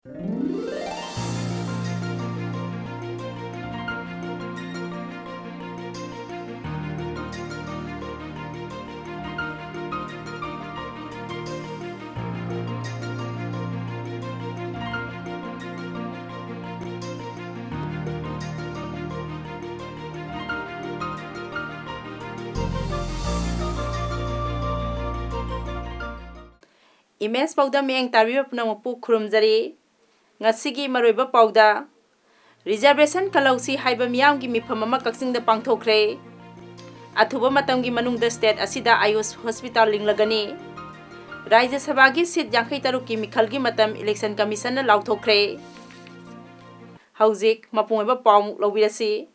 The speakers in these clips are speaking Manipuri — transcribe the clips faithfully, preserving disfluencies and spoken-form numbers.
ꯏꯃꯦꯖ ꯄꯥꯎꯗ ꯃꯤꯠꯌꯦꯡ ꯇꯥꯕꯤꯕ ꯄꯨꯝꯅꯃꯛꯄꯨ ꯈꯨꯔꯨꯝꯖꯔꯤ꯫ ꯉꯁꯤꯒꯤ ꯃꯔꯨꯑꯣꯏꯕ ꯄꯥꯎꯗ, ꯔꯤꯖꯔꯕꯦꯁꯟ ꯀꯜꯍꯧꯁꯤ ꯍꯥꯏꯕ ꯃꯤꯌꯥꯝꯒꯤ ꯃꯤꯐꯝ ꯑꯃ ꯀꯛꯆꯤꯡꯗ ꯄꯥꯡꯊꯣꯛꯈ꯭ꯔꯦ꯫ ꯑꯊꯨꯕ ꯃꯇꯝꯒꯤ ꯃꯅꯨꯡꯗ ꯁ꯭ꯇꯦꯠ ꯑꯁꯤꯗ ꯑꯌꯨꯁ ꯍꯣꯁꯄꯤꯇꯥꯜ ꯂꯤꯡꯂꯒꯅꯤ꯫ ꯔꯥꯖ꯭ꯌ ꯁꯚꯥꯒꯤ ꯁꯤꯠ ꯌꯥꯡꯈꯩ ꯇꯔꯨꯛꯀꯤ ꯃꯤꯈꯜꯒꯤ ꯃꯇꯝ ꯏꯂꯦꯛꯁꯟ ꯀꯃꯤꯁꯟꯅ ꯂꯥꯎꯊꯣꯛꯈ꯭ꯔꯦ꯫ ꯍꯧꯖꯤꯛ ꯃꯄꯨꯡ ꯑꯣꯏꯕ ꯄꯥꯎꯃꯨꯛ ꯂꯧꯕꯤꯔꯁꯤ꯫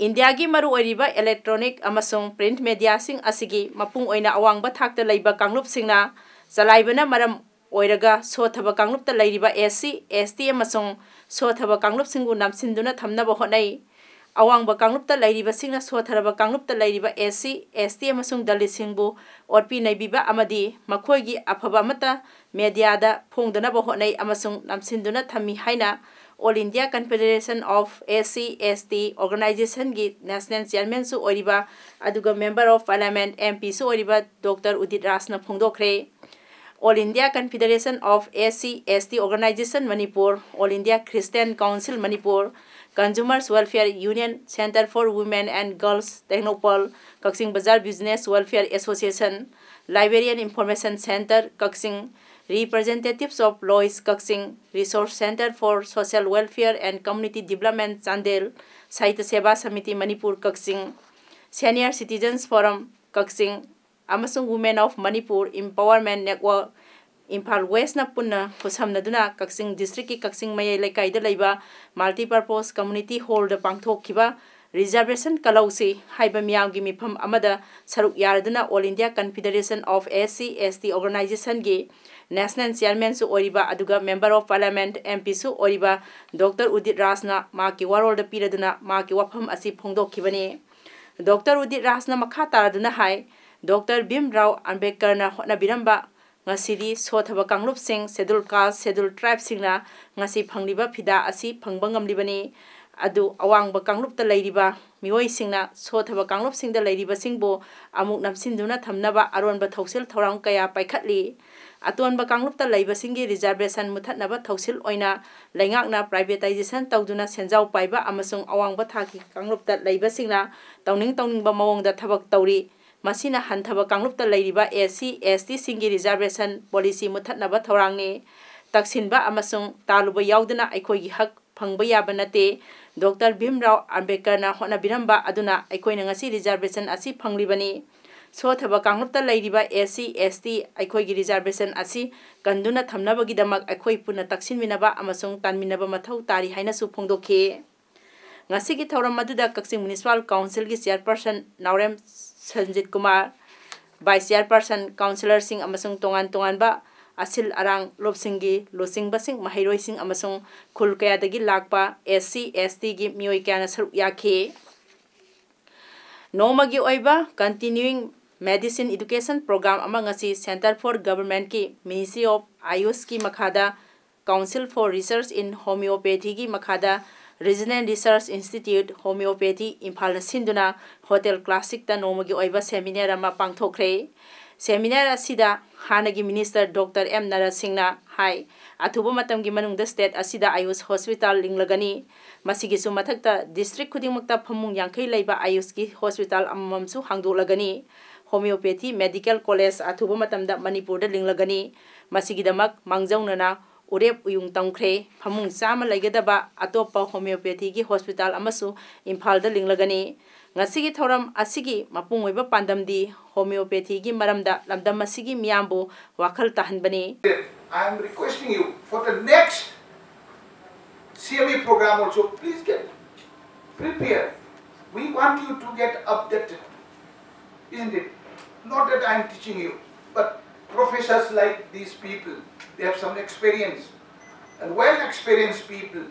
ꯏꯟꯗꯤꯌꯥꯒꯤ ꯃꯔꯨꯑꯣꯏꯔꯤꯕ ꯏꯂꯦꯛꯇ꯭ꯔꯣꯅꯤꯛ ꯑꯃꯁꯨꯡ ꯄ꯭ꯔꯤꯟꯠ ꯃꯦꯗꯤꯌꯥꯁꯤꯡ ꯑꯁꯤꯒꯤ ꯃꯄꯨꯡ ꯑꯣꯏꯅ ꯑꯋꯥꯡꯕ ꯊꯥꯛꯇ ꯂꯩꯕ ꯀꯥꯡꯂꯨꯞꯁꯤꯡꯅ ꯆꯂꯥꯏꯕꯅ ꯃꯔꯝ ꯑꯣꯏꯔꯒ ꯁꯣꯊꯕ ꯀꯥꯡꯂꯨꯞꯇ ꯂꯩꯔꯤꯕ ꯑꯦꯁ ꯁꯤ, ꯑꯦꯁ ꯇꯤ ꯑꯃꯁꯨꯡ ꯁꯣꯊꯕ ꯀꯥꯡꯂꯨꯞꯁꯤꯡꯕꯨ ꯅꯝꯁꯤꯟꯗꯨꯅ ꯊꯝꯅꯕ ꯍꯣꯠꯅꯩ꯫ ꯑꯋꯥꯡꯕ ꯀꯥꯡꯂꯨꯞꯇ ꯂꯩꯔꯤꯕꯁꯤꯡꯅ ꯁꯣꯊꯔꯕ ꯀꯥꯡꯂꯨꯞꯇ ꯂꯩꯔꯤꯕ ꯑꯦꯁ ꯁꯤ, ꯑꯦꯁ ꯇꯤ ꯑꯃꯁꯨꯡ ꯗꯂꯤꯠꯁꯤꯡꯕꯨ ꯑꯣꯠꯄꯤ ꯅꯩꯕꯤꯕ ꯑꯃꯗꯤ ꯃꯈꯣꯏꯒꯤ ꯑꯐꯕ ꯑꯃꯠꯇ ꯃꯦꯗꯤꯌꯥꯗ ꯐꯣꯡꯗꯅꯕ ꯍꯣꯠꯅꯩ ꯑꯃꯁꯨꯡ ꯅꯝꯁꯤꯟꯗꯨꯅ ꯊꯝꯃꯤ ꯍꯥꯏꯅ All India Confederation of S C S T Organizationꯒꯤ ꯅꯦꯁꯅꯦꯜ ꯆꯤꯌꯔꯃꯦꯟꯁꯨ ꯑꯣꯏꯔꯤꯕ ꯑꯗꯨꯒ Member of Parliament, M Pꯁꯨ ꯑꯣꯏꯔꯤꯕ ꯗꯣꯛꯇꯔ ꯎꯗꯤꯠ ꯔꯥꯖꯅ ꯐꯣꯡꯗꯣꯛꯈ꯭ꯔꯦ꯫ All India Confederation of S C S T Organization Manipur, All India Christian Council Manipur, Consumers Welfare Union, Centre for Women and Girls Tengnoupal, Kakching Bazar Business Welfare Association, Librarian Information Centre Kakching, Representatives of Lois Kakching, Resource Centre for Social Welfare and Community Development Chandel, Sahitya Seva Samiti Manipur Kakching, Senior Citizens Forum Kakching, ꯑꯃꯁꯨꯡ Women of Manipur Empowerment Network Imphal Westꯅ ꯄꯨꯟꯅ ꯈꯨꯠꯁꯝꯅꯗꯨꯅ ꯀꯛꯆꯤꯡ ꯗꯤꯁꯇ꯭ꯔꯤꯛꯀꯤ ꯀꯛꯆꯤꯡ ꯃꯌꯥꯏ ꯂꯩꯀꯥꯏꯗ ꯂꯩꯕ Multipurpose Community Hallꯗ ꯄꯥꯡꯊꯣꯛꯈꯤꯕ ꯔꯤꯖꯔꯕꯦꯁꯟ ꯀꯜꯍꯧꯁꯤ ꯍꯥꯏꯕ ꯃꯤꯌꯥꯝꯒꯤ ꯃꯤꯐꯝ ꯑꯃꯗ ꯁꯔꯨꯛ ꯌꯥꯔꯗꯨꯅ All India Confederation of S C S T Organizationꯒꯤ ꯅꯦꯁꯅꯦꯜ ꯆꯤꯌꯔꯃꯦꯟꯁꯨ ꯑꯣꯏꯔꯤꯕ ꯑꯗꯨꯒ Member of Parliament, M Pꯁꯨ ꯑꯣꯏꯔꯤꯕ ꯗꯣꯛꯇꯔ ꯎꯗꯤꯠ ꯔꯥꯖꯅ ꯃꯍꯥꯛꯀꯤ ꯋꯥꯔꯣꯜꯗ ꯄꯤꯔꯗꯨꯅ ꯃꯍꯥꯛꯀꯤ ꯋꯥꯐꯝ ꯑꯁꯤ ꯐꯣꯡꯗꯣꯛꯈꯤꯕꯅꯤ꯫ ꯗꯣꯛꯇꯔ ꯎꯗꯤꯠ ꯔꯥꯖꯅ ꯃꯈꯥ ꯇꯥꯔꯗꯨꯅ ꯍꯥꯏ, ꯗꯣꯛꯇꯔ ꯚꯤꯝ ꯔꯥꯎ ꯑꯝꯕꯦꯗꯀꯔꯅ ꯍꯣꯠꯅꯕꯤꯔꯝꯕ ꯉꯁꯤꯗꯤ ꯁꯣꯊꯕ ꯀꯥꯡꯂꯨꯞꯁꯤꯡ, Scheduled Caste, Scheduled Tribeꯁꯤꯡꯅ ꯉꯁꯤ ꯐꯪꯂꯤꯕ ꯐꯤꯗꯥ ꯑꯁꯤ ꯐꯪꯕ ꯉꯝꯂꯤꯕꯅꯤ꯫ ꯑꯗꯨ ꯑꯋꯥꯡꯕ ꯀꯥꯡꯂꯨꯞꯇ ꯂꯩꯔꯤꯕ ꯃꯤꯑꯣꯏꯁꯤꯡꯅ ꯁꯣꯊꯕ ꯀꯥꯡꯂꯨꯞꯁꯤꯡꯗ ꯂꯩꯔꯤꯕꯁꯤꯡꯕꯨ ꯑꯃꯨꯛ ꯅꯝꯁꯤꯟꯗꯨꯅ ꯊꯝꯅꯕ ꯑꯔꯣꯟꯕ ꯊꯧꯁꯤꯜ ꯊꯧꯔꯥꯡ ꯀꯌꯥ ꯄꯥꯏꯈꯠꯂꯤ꯫ ꯑꯇꯣꯟꯕ ꯀꯥꯡꯂꯨꯞꯇ ꯂꯩꯕꯁꯤꯡꯒꯤ reservation ꯃꯨꯊꯠꯅꯕ ꯊꯧꯁꯤꯜ ꯑꯣꯏꯅ ꯂꯩꯉꯥꯛꯅ privatisation ꯇꯧꯗꯨꯅ ꯁꯦꯟꯖꯥꯎ ꯄꯥꯏꯕ ꯑꯃꯁꯨꯡ ꯑꯋꯥꯡꯕ ꯊꯥꯛꯀꯤ ꯀꯥꯡꯂꯨꯞꯇ ꯂꯩꯕꯁꯤꯡꯅ ꯇꯧꯅꯤꯡ ꯇꯧꯅꯤꯡꯕ ꯃꯑꯣꯡꯗ ꯊꯕꯛ ꯇꯧꯔꯤ꯫ ꯃꯁꯤꯅ ꯍꯟꯊꯕ ꯀꯥꯡꯂꯨꯞꯇ ꯂꯩꯔꯤꯕ SC, STꯁꯤꯡꯒꯤ reservation policy ꯃꯨꯊꯠꯅꯕ ꯊꯧꯔꯥꯡꯅꯤ꯫ ꯇꯛꯁꯤꯟꯕ ꯑꯃꯁꯨꯡ ꯇꯥꯜꯂꯨꯕ ꯌꯥꯎꯗꯅ ꯑꯩꯈꯣꯏꯒꯤ ꯍꯛ ꯐꯪꯕ ꯌꯥꯕ ꯅꯠꯇꯦ꯫ ꯗꯣꯛꯇꯔ ꯚꯤꯝꯔꯥꯎ ꯑꯝꯕꯦꯗꯀꯔꯅ ꯍꯣꯠꯅꯕꯤꯔꯝꯕ ꯑꯗꯨꯅ ꯑꯩꯈꯣꯏꯅ ꯉꯁꯤ reservation ꯑꯁꯤ ꯐꯪꯂꯤꯕꯅꯤ꯫ ꯁꯣꯊꯕ ꯀꯥꯡꯂꯨꯞꯇ ꯂꯩꯔꯤꯕ SC, ST ꯑꯩꯈꯣꯏꯒꯤ reservation ꯑꯁꯤ ꯀꯟꯗꯨꯅ ꯊꯝꯅꯕꯒꯤꯗꯃꯛ ꯑꯩꯈꯣꯏ ꯄꯨꯟꯅ ꯇꯛꯁꯤꯟꯃꯤꯟꯅꯕ ꯑꯃꯁꯨꯡ ꯇꯥꯟꯃꯤꯟꯅꯕ ꯃꯊꯧ ꯇꯥꯔꯤ ꯍꯥꯏꯅꯁꯨ ꯐꯣꯡꯗꯣꯛꯈꯤ꯫ ꯉꯁꯤꯒꯤ ꯊꯧꯔꯝ ꯑꯗꯨꯗ ꯀꯛꯆꯤꯡ Municipal Councilꯒꯤ Chairperson ꯅꯥꯎꯔꯦꯝ ꯁꯟꯖꯤꯠ ꯀꯨꯃꯥꯔ, Vice Chairperson, Councillorꯁꯤꯡ ꯑꯃꯁꯨꯡ ꯇꯣꯉꯥꯟ ꯇꯣꯉꯥꯟꯕ ꯑꯁꯤꯜ ꯑꯔꯥꯡ ꯂꯨꯞꯁꯤꯡꯒꯤ ꯂꯨꯆꯤꯡꯕꯁꯤꯡ, ꯃꯍꯩꯔꯣꯏꯁꯤꯡ ꯑꯃꯁꯨꯡ ꯈꯨꯜ ꯀꯌꯥꯗꯒꯤ ꯂꯥꯛꯄ SC, STꯒꯤ ꯃꯤꯑꯣꯏ ꯀꯌꯥꯅ ꯁꯔꯨꯛ ꯌꯥꯈꯤ꯫ ꯅꯣꯡꯃꯒꯤ ꯑꯣꯏꯕ Continuing Medicine Education Program ꯑꯃ ꯉꯁꯤ Centre for Governmentꯀꯤ Ministry of AYUSꯀꯤ ꯃꯈꯥꯗ Council for Research in Homeopathyꯒꯤ ꯃꯈꯥꯗ Regional Research Institute, Homeopathy, ꯏꯝꯐꯥꯜꯅ ꯁꯤꯟꯗꯨꯅ Hotel Classicꯇ ꯅꯣꯡꯃꯒꯤ ꯑꯣꯏꯕ seminar ꯑꯃ ꯄꯥꯡꯊꯣꯛꯈ꯭ꯔꯦ꯫ Seminar ꯑꯁꯤꯗ ꯍꯥꯟꯅꯒꯤ Minister ꯗꯣꯛꯇꯔ ꯑꯦꯝ ꯅꯔꯥ ꯁꯤꯡꯅ ꯍꯥꯏ, ꯑꯊꯨꯕ ꯃꯇꯝꯒꯤ ꯃꯅꯨꯡꯗ state ꯑꯁꯤꯗ AYUSH hospital ꯂꯤꯡꯂꯒꯅꯤ꯫ ꯃꯁꯤꯒꯤꯁꯨ ꯃꯊꯛꯇ district ꯈꯨꯗꯤꯡꯃꯛꯇ ꯐꯃꯨꯡ ꯌꯥꯡꯈꯩ ꯂꯩꯕ AYUSHꯀꯤ hospital ꯑꯃꯃꯝꯁꯨ ꯍꯥꯡꯗꯣꯛꯂꯒꯅꯤ꯫ Homeopathy Medical College ꯑꯊꯨꯕ ꯃꯇꯝꯗ ꯃꯅꯤꯄꯨꯔꯗ ꯂꯤꯡꯂꯒꯅꯤ꯫ ꯃꯁꯤꯒꯤꯗꯃꯛ ꯃꯥꯡꯖꯧꯅꯅ ꯎꯔꯦꯞ ꯎꯌꯨꯡ ꯇꯝꯈ꯭ꯔꯦ꯫ ꯐꯃꯨꯡ ꯆꯥꯝꯃ ꯂꯩꯒꯗꯕ ꯑꯇꯣꯞꯄ homeopathyꯒꯤ hospital ꯑꯃꯁꯨ ꯏꯝꯐꯥꯜꯗ ꯂꯤꯡꯂꯒꯅꯤ꯫ ꯉꯁꯤꯒꯤ ꯊꯧꯔꯝ ꯑꯁꯤꯒꯤ ꯃꯄꯨꯡ ꯑꯣꯏꯕ ꯄꯥꯟꯗꯝꯗꯤ homeopathyꯒꯤ ꯃꯔꯝꯗ ꯂꯝꯗꯝ ꯑꯁꯤꯒꯤ ꯃꯤꯌꯥꯝꯕꯨ ꯋꯥꯈꯜ ꯇꯥꯍꯟꯕꯅꯤ꯫ I am requesting you for the next CME program also, please get prepared. We want you to get updated, isn't it? Not that I am teaching you, but professors like these people, they have some experience. And well experienced people,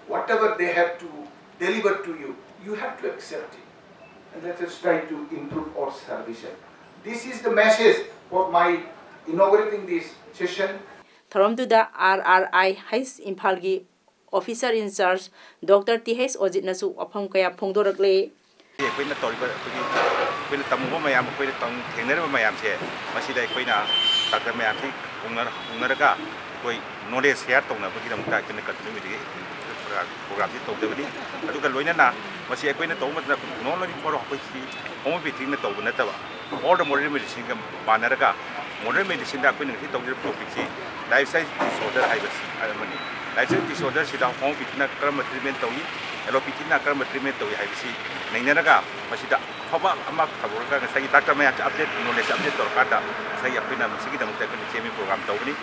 whatever they have to deliver to you, you have to accept it. And let us try to improve our services. This is the message for my Inaugurating this session. ꯊꯧꯔꯝꯗꯨꯗ ꯑꯥꯔ ꯑꯥꯔ ꯑꯥꯏ ꯍꯩꯁ ꯏꯝꯐꯥꯜꯒꯤ officer in charge Doctor T ꯍꯩꯁ ꯑꯣꯖꯤꯠꯅꯁꯨ ꯋꯥꯐꯝ ꯀꯌꯥ ꯐꯣꯡꯗꯣꯔꯛꯂꯦ꯫ ꯑꯩꯈꯣꯏꯅ ꯇꯧꯔꯤꯕ, ꯑꯩꯈꯣꯏꯒꯤ, ꯑꯩꯈꯣꯏꯅ ꯇꯝꯃꯨꯕ ꯃꯌꯥꯝ, ꯑꯩꯈꯣꯏꯅ ꯇꯝ-, ꯊꯦꯡꯅꯔꯤꯕ ꯃꯌꯥꯝꯁꯦ, ꯃꯁꯤꯗ ꯑꯩꯈꯣꯏꯅ doctor ꯃꯌꯥꯝꯁꯤ ꯍꯧꯅꯔ-, ꯍꯧꯅꯔꯒ ꯑꯩꯈꯣꯏ knowledge share ꯇꯧꯅꯕꯒꯤꯗꯃꯛꯇ ꯑꯩꯈꯣꯏꯅ continue meeting program, programꯁꯤ ꯇꯧꯖꯕꯅꯤ꯫ ꯑꯗꯨꯒ ꯂꯣꯏꯅꯅ ꯃꯁꯤ ꯑꯩꯈꯣꯏꯅ ꯇꯧꯕ ꯃꯇꯝꯗ not only for ꯑꯩꯈꯣꯏꯁꯤ homeopathyꯅ ꯇꯧꯕ ꯅꯠꯇꯕ, all the modern medicineꯒ ꯃꯥꯟꯅꯔꯒ modern medicineꯗ ꯑꯩꯈꯣꯏꯅ ꯉꯁꯤ ꯇꯧꯖꯔꯤꯕ topicꯁꯤ lifestyle disorder ꯍꯥꯏꯕꯁꯤ ꯑꯃꯅꯤ꯫ Lifestyle disorderꯁꯤꯗ homeopathyꯅ ꯀꯔꯝꯕ treatment ꯇꯧꯏ, allopathyꯅ ꯀꯔꯝꯕ treatment ꯇꯧꯏ ꯍꯥꯏꯕꯁꯤ ꯅꯩꯅꯔꯒ ꯃꯁꯤꯗ ꯑꯐꯕ ꯑꯃ ꯊꯥꯗꯣꯔꯒ ꯉꯁꯥꯏꯒꯤ doctor ꯃꯌꯥꯝꯁꯦ update, knowledge update ꯇꯧꯔꯀꯥꯟꯗ ꯉꯁꯥꯏꯒꯤ ꯑꯩꯈꯣꯏꯅ ꯃꯁꯤꯒꯤꯗꯃꯛꯇ ꯑꯩꯈꯣꯏꯅ ꯁꯦꯝꯃꯤ program ꯇꯧꯕꯅꯤ꯫